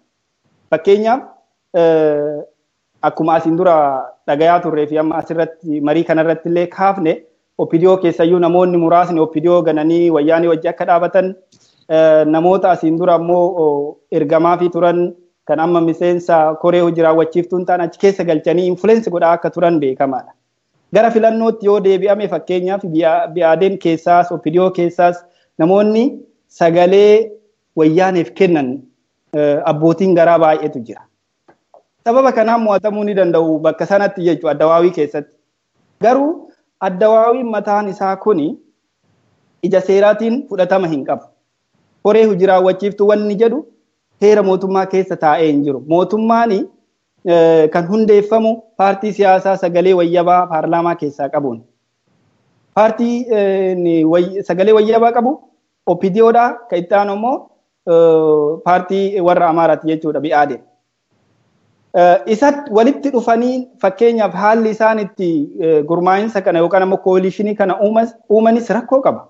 Fakkeenyaaf akkuma asiin dura dhagayaa turree fi amma asirratti marii kanarratti illee kaafne OPDO keessayyuu namoonni muraasni OPDO gananii wayyaanee wajji akka dhaabatan namoota asiin dura ammoo ergamaa fi turan kan amma miseensa koree hojii raawwachiiftuun ta'an achi keessa galchanii influensi godhaa akka turan beekamaadha. Gara filannootti yoo deebi'ame fakkeenyaaf BAD'n keessaas OPDO keessaas namoonni sagalee wayyaaneef kennan abbootiin garaa baay'eetu jira. Sababa kanaan mo'atamuu ni danda'u bakka sanatti jechuudha addawaawii keessatti. Garuu addawaawiin mataan isaa kuni ija seeraatiin fudhatama hin qabu. Koree hojii raawwachiiftuu wanni jedhu heera mootummaa keessa taa'ee hin jiru. Mootummaan kan hundeeffamu paartii siyaasaa sagalee wayyabaa paarlaamaa keessaa qabuun. Paartii sagalee wayyabaa qabu OPDOdha. Kan itti aanu immoo paartii warra Amaaraati jechuudha BAD'n. Isatti walitti dhufanii fakkeenyaaf haalli isaan itti gurmaa'insa kana yookaan ammoo koolishinii kana uumanis rakkoo qaba.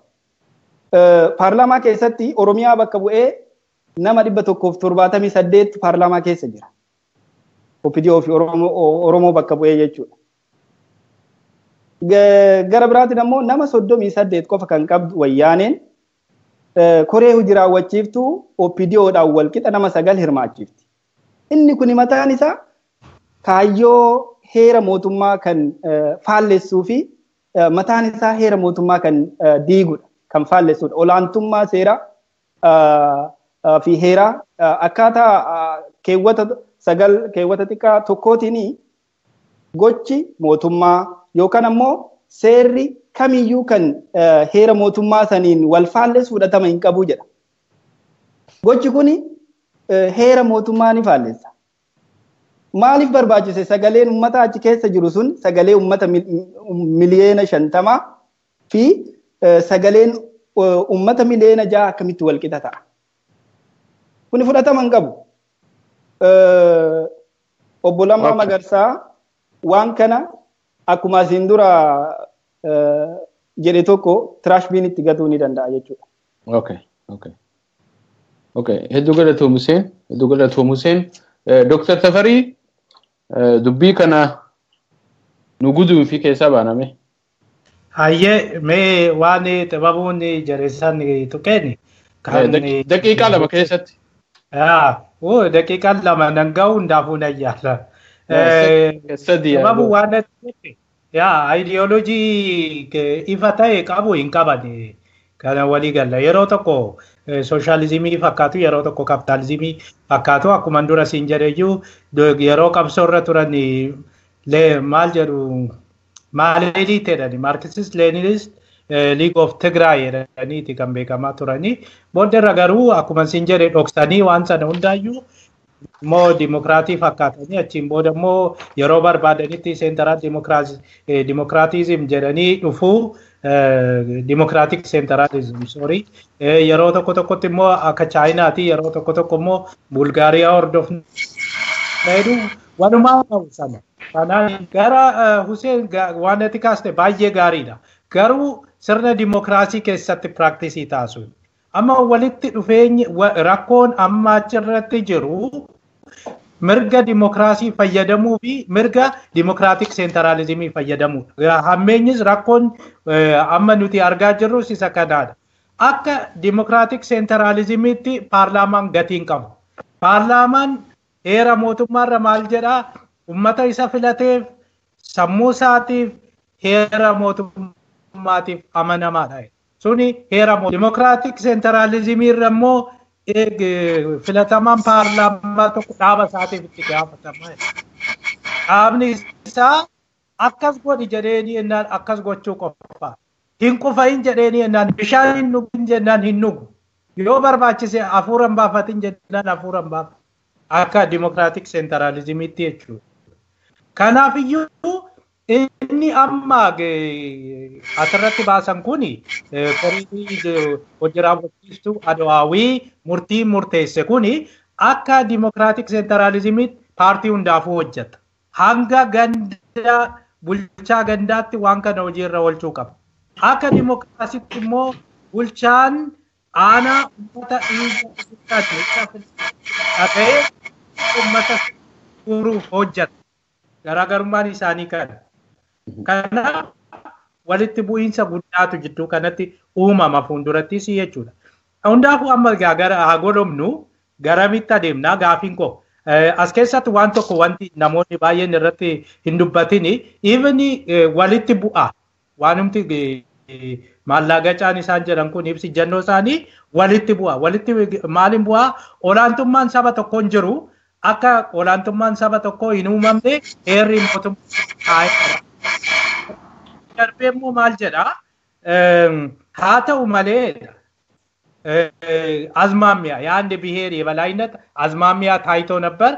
Paarlaamaa keessatti Oromiyaa bakka bu'ee nama 178 paarlaamaa keessa jira. OPDO fi Oromoo bakka bu'ee jechuudha. Gara biraatiin ammoo nama 38 qofa kan qabdu wayyaaneen koree hojii raawwachiiftuu OPDOdhaan walqixa nama 9 hirmaachiifti. Inni kun mataan isaa kaayyoo heera mootummaa kan faallessuu fi mataan isaa heera mootummaa kan diigudha, kan faallessudha. Olaantummaa seeraa fi heeraa akkaataa keewwata 9 keewwata xiqqaa tokkootiin gochi mootummaa yookaan ammoo seerri kamiyyuu kan heera mootummaa saniin wal faallessu fudhatama hin qabu jedha. Gochi kuni heera mootummaa ni faallessa. Maaliif barbaachise sagaleen uummata achi keessa jiru sun sagalee uummata miliyoona 50 fi sagaleen uummata miliyoona 6 akkamitti wal qixa ta'a? Kuni fudhatama hin qabu. Obbo Lammaa Magarsaa waan kana akkuma asiin dura jedhe tokko tiraash biinitti gatuu ni danda'a jechuudha. Okay. Hedduu galatoomu Hussein. Hedduu galatoomu Hussein. Dr. Tafarii dubbii kana nu guduunfi keessaa baaname. Hayyee mee waan xibabuun jareessan tuqeen. Daqiiqaa 2 keessatti. Daqiiqaa 2 nan ga'u hundaafuu nan yaala. Xibabuu waan aayidiyooloojii ifa ta'e qabu hin qaban. Kana walii galla. Yeroo tokko sooshaalizimii fakkaatu, yeroo tokko kapitaalizimii fakkaatu. Akkuma dura siin jedheyyuu yeroo qabsoo irra turan maal jedhu maaleelii jedhani Marxist Leninist League of Tigray jedhaniiti kan beekamaa turani. Booda irra garuu akkuma siin jedhe dhoksanii waan sana hundaayyuu immoo dimokiraatii fakkaatanii achiin booda immoo yeroo barbaadanitti seentaraal dimokiraatiizim jedhanii dhufuu. Democratic Centralism, sorry. Yeroo tokko tokkotti immoo akka Chaayinaati, yeroo tokko tokko immoo Bulgaariyaa hordofna jedhu walumaa qabu sana. Kanaaf gara Hussein waan ati kaaste baay'ee gaariidha. Garuu sirna dimokiraasii keessatti piraaktisii taasisu. Amma walitti dhufeenyi rakkoon amma achirratti jiru mirga dimokiraasii fayyadamuu fi mirga dimokiraatik seentaraalizimii fayyadamuudha. Hammeenyis rakkoon amma nuti argaa jirrus isa kanaadha. Akka dimokiraatik seentaraalizimiitti paarlaamaan gatii hin qabu. Paarlaamaan heera mootummaarra maal jedhaa? Uummata isa filateef sammuu isaatiif heera mootummaatiif amanamaadha. Suni heera dimokiraatik seentaraalizimii irra immoo filatamaan paarlaamaa tokko dhaaba isaatiif itti gaafatama. Dhaabni isaa akkas godhi jedheeni jennaan akkas gochuu qofa. Hin qufayin jedheeni jennaan bishaan hin dhugin jennaan hin dhugu. Yoo barbaachise hafuura hin baafatin jennaan hafuura hin baafatu. Akka dimokiraatik seentaraalizimiitti jechuudha. Kanaafiyyuu inni amma asirratti baasan kuni korii hojii raawwachiistuu Adawaawii murtii murteesse kuni akka dimokiraatik seentaraalizimiitti paartii hundaafuu hojjeta. Hanga ganda bulchaa gandaatti waan kana hojiirra oolchuu qaba. Akka dimokiraasitti immoo bulchaan aanaa uummata dhiiga ta'ee uummata furuuf hojjeta. Garaagarummaan isaanii kana. Kanaaf walitti bu'iinsa guddaatu jidduu kanatti uumama fuuldurattis jechuudha. Hundaafuu amma gara haa godhomnu garamitti adeemnaa gaafiin koo. As keessatti waan tokko wanti namoonni baay'een irratti hin dubbatini even walitti bu'a. Waanumti maallaqacaan isaan jedhan kun ibsi jannoo isaanii walitti bu'a. Walitti maaliin bu'aa? Olaantummaan saba tokko hin jiru. Akka olaantummaan saba tokko hin uumamne heerri mootummaa taa'ee darbee immoo maal jedhaa? Haa ta'u malee አዝማሚያ የአንድ ብሔር የበላይነት አዝማሚያ ታይቶ ነበር።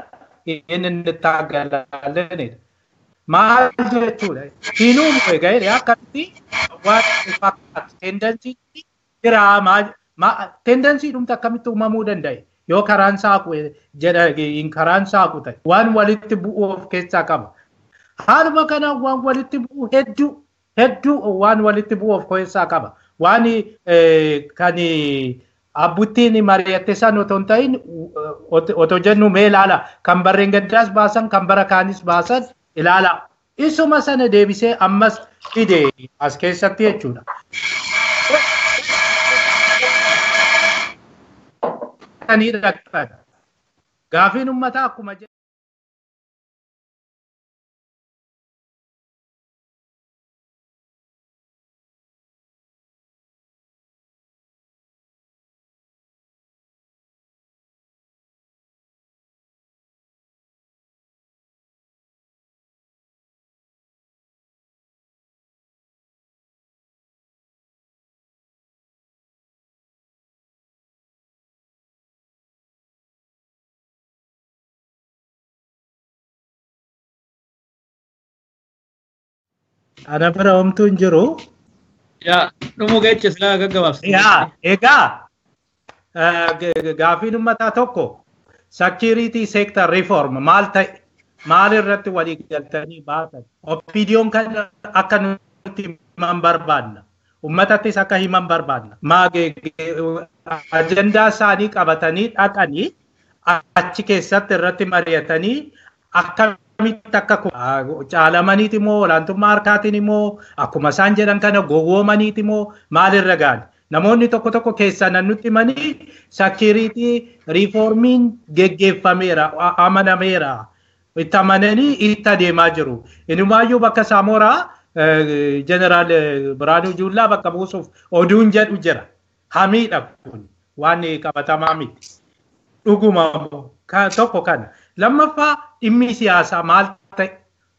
ይህን እንታገላለን። maal jechuudha? Hinuun egaa akkamitti waan fakkaatu tendensiin jira tendensii dhumti akkamitti uumamuu danda'e yoo karaan saaqu jedha karaan saaqu ta'e waan walitti bu'uu of keessaa qaba. Haaluma kanaan waan walitti bu'u hedduu hedduu waan walitti bu'u of keessaa qaba. Waan kan abbuttiin mari'atte san otoo hin ta'in otoo jennu mee ilaala kan barreen gaddaas baasan kan bara kaanis baasan ilaala. Isuma sana deebisee ammas fide as keessatti jechuudha. Gaafiin uummataa akkuma jedhu. Ana bira homtuu hin jiru. Yaa dhumuu geecha silaa gaggabaabsa. Yaa egaa gaafiin uummataa tokko security sector reform maal ta'e maal irratti walii galtanii baatan opinion kan akka nuti himan barbaanna. Uummatattis akka himan barbaanna. Ajandaa isaanii qabatanii dhaqanii achi keessatti irratti mari'atanii akkamitti akka caalamaniiti immoo olaantummaa harkaatiin immoo akkuma isaan jedhan kana gowwoomaniiti immoo maalirra ga'an. Namoonni tokko tokko keessaa nan nutti himanii sakiriitii riiformiin geggeeffameera amanameera. Itti amananii itti adeemaa jiru. Inumaayyuu bakka Saamoraa Jeneraal Biraanuu Juullaa bakka buusuuf oduun jedhu jira. Hamiidha kun waan qabatamaa miti. Dhuguma tokko kana. Lammaffaa dhimmi siyaasaa maal ta'e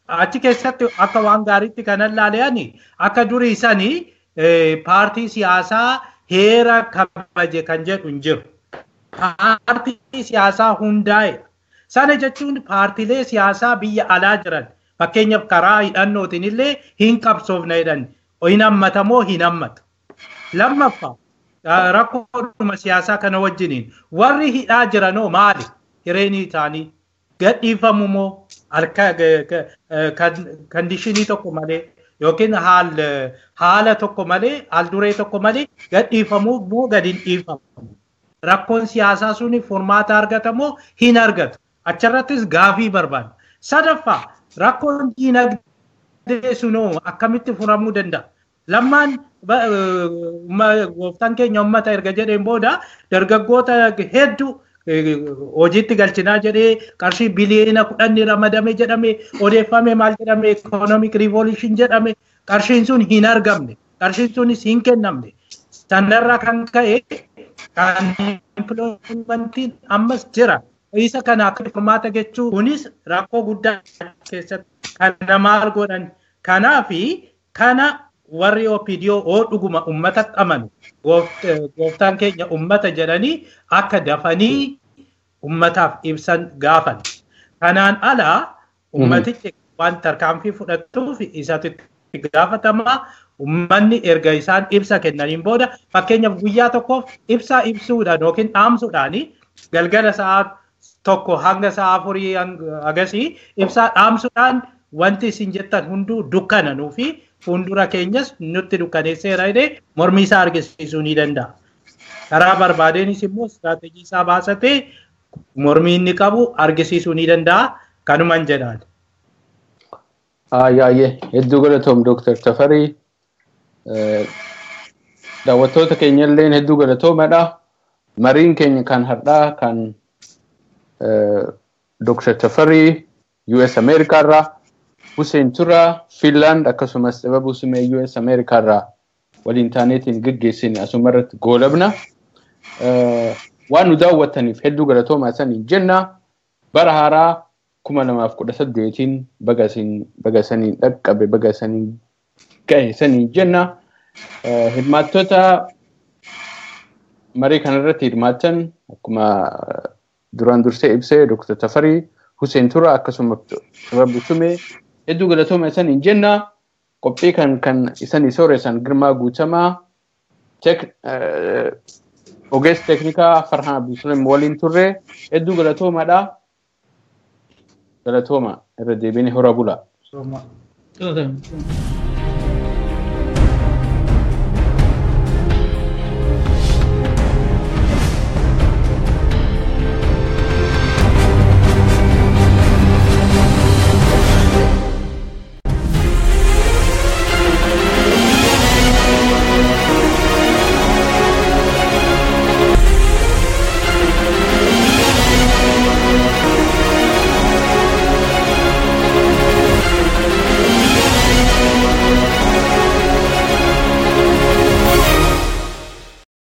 achi keessatti akka waan gaariitti kanan ilaaleani akka durii sanii paartii siyaasaa heera kabaje kan jedhu hin jiru. Paartii siyaasaa hundaa'e. Sana jechuun paartiilee siyaasaa biyya alaa jiran fakkeenyaaf karaa hidhannootiin illee hin qabsoofne jedhan. Hin hammata moo hin hammatu? Lammaffaa rakkoodhuma siyaasaa kana wajjiniin warri hidhaa jiranoo maali? Hireenii isaanii gadhiifamu moo harka kandishinii tokko malee yookiin haala tokko malee haal duree tokko malee gadhiifamuu moo gadi hin dhiifamu? Rakkoon siyaasaa suni furmaata argata moo hin argatu? Achirrattis gaafii barbaada. Sadaffaa rakkoon diinagdee sunoo akkamitti furamuu danda'a? Lammaan gooftaan keenya uummata erga jedheen booda dargaggoota hedduu hojiitti galchinaa jedhee qarshii biliyoona 10 ramadame jedhame odeeffame maal jedhame economic revolution jedhame qarshiin sun hin argamne qarshiin sunis hin kennamne sanarraa kan ka'e kan employmentiin ammas jira. Isa kana akka furmaata jechuu kunis rakkoo guddaa keessatti kana maal godhan kanaafi kana warri OPDO oo dhuguma uummatatti amanu gooftaan keenya uummata jedhanii akka dafanii uummataaf ibsan gaafan. Kanaan alaa uummatichi waan tarkaanfii fudhatuuf isatti gaafatamaa uummanni erga isaan ibsa kennaniin booda fakkeenyaaf guyyaa tokkoof ibsaa ibsuudhaan yookiin dhaamsuudhaan galgala sa'aa 1 hanga sa'aa 4 agasii ibsaa dhaamsuudhaan wanti isin jettan hunduu dukkana nuufi fuuldura keenyas nutti dukkaneesseera jedhee mormii isaa argisiisuu ni danda'a. Karaa barbaadeenis immoo istiraatejii isaa baasatee mormii inni qabu argisiisuu ni danda'a. Kanuman jedhaan. Ayyee hedduu galatoom Dooktar Tafarii. Daawwattoota keenyallee hedduu galatoomadha. Mariin keenya kan har'aa kan Dooktar Tafarii US Ameerikaarraa Hussein Turaa Finland akkasumas Xibabuu Simee US Ameerikaarraa waliin taaneetiin geggeessine asumarratti goolabna. Waan nu daawwattaniif hedduu galatoomaa isaniin jenna. Bara haaraa 2018 baga isaniin dhaqqabe baga isaniin gahe isaniin jenna. Hirmaattota marii kanarratti hirmaatan akkuma duraan dursee ibsee Dr. Tafarii Hussein Turaa akkasuma Xibabuu Simee hedduu galatooma isaniin jenna. Qophii kan isanii sooressan Girmaa Guutamaa ogeessa teeknikaa Farhaan Abdulsuleem waliin turre hedduu galatoomaadha. Galatooma irra deebiin hora bula. Galatooma.